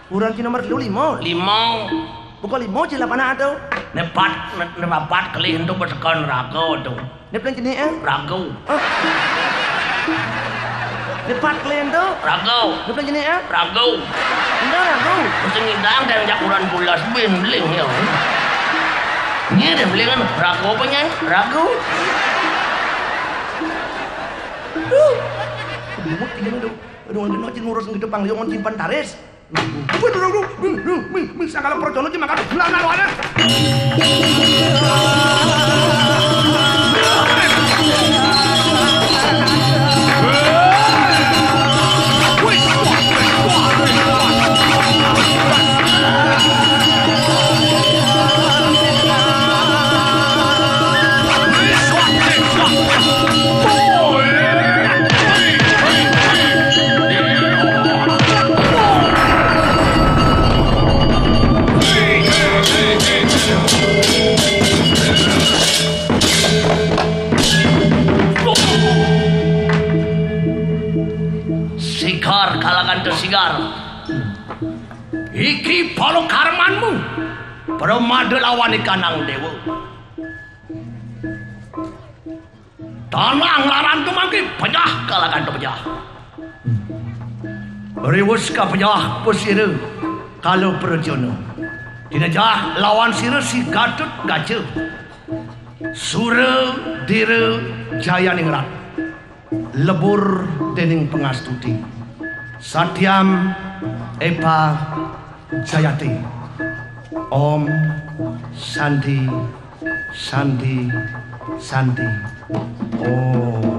Bulan ci nomor lu lima. Lima. Bukan lima ci lah panak atau? Nepat, ne- nepapat kali itu bertekan raga tu. Nepat jenis eh. Raga. Ah. Nepat kali itu. Raga. Nepat jenis eh. Raga. Enggak raga. Mesti ngidang dan jakuran bulas bin bling ya. Ini dia beli kan ragu apa nya? Ragu. Duh. Aduh, mau tiga minggu. Aduh, ngurus gitu pang liung simpan taris. Waduh, aduh, aduh, aduh, aduh, aduh, aduh, aduh, aduh, aduh, aduh, aduh, aduh, aduh, Sigar kalangan tesigar. Iki bala karmanmu. Pramada lawan ikanang dewa. Tanang laran tumangki pejah kalakan pejah. Riwus ka pejah pasira kala prajana. Tinejah lawan sira si Gatut Kaca. Sura Dira Jayaningrat. Lebur dening pangastuti. Satyam Epa Jayati. Om Santi Santi Santi. Om.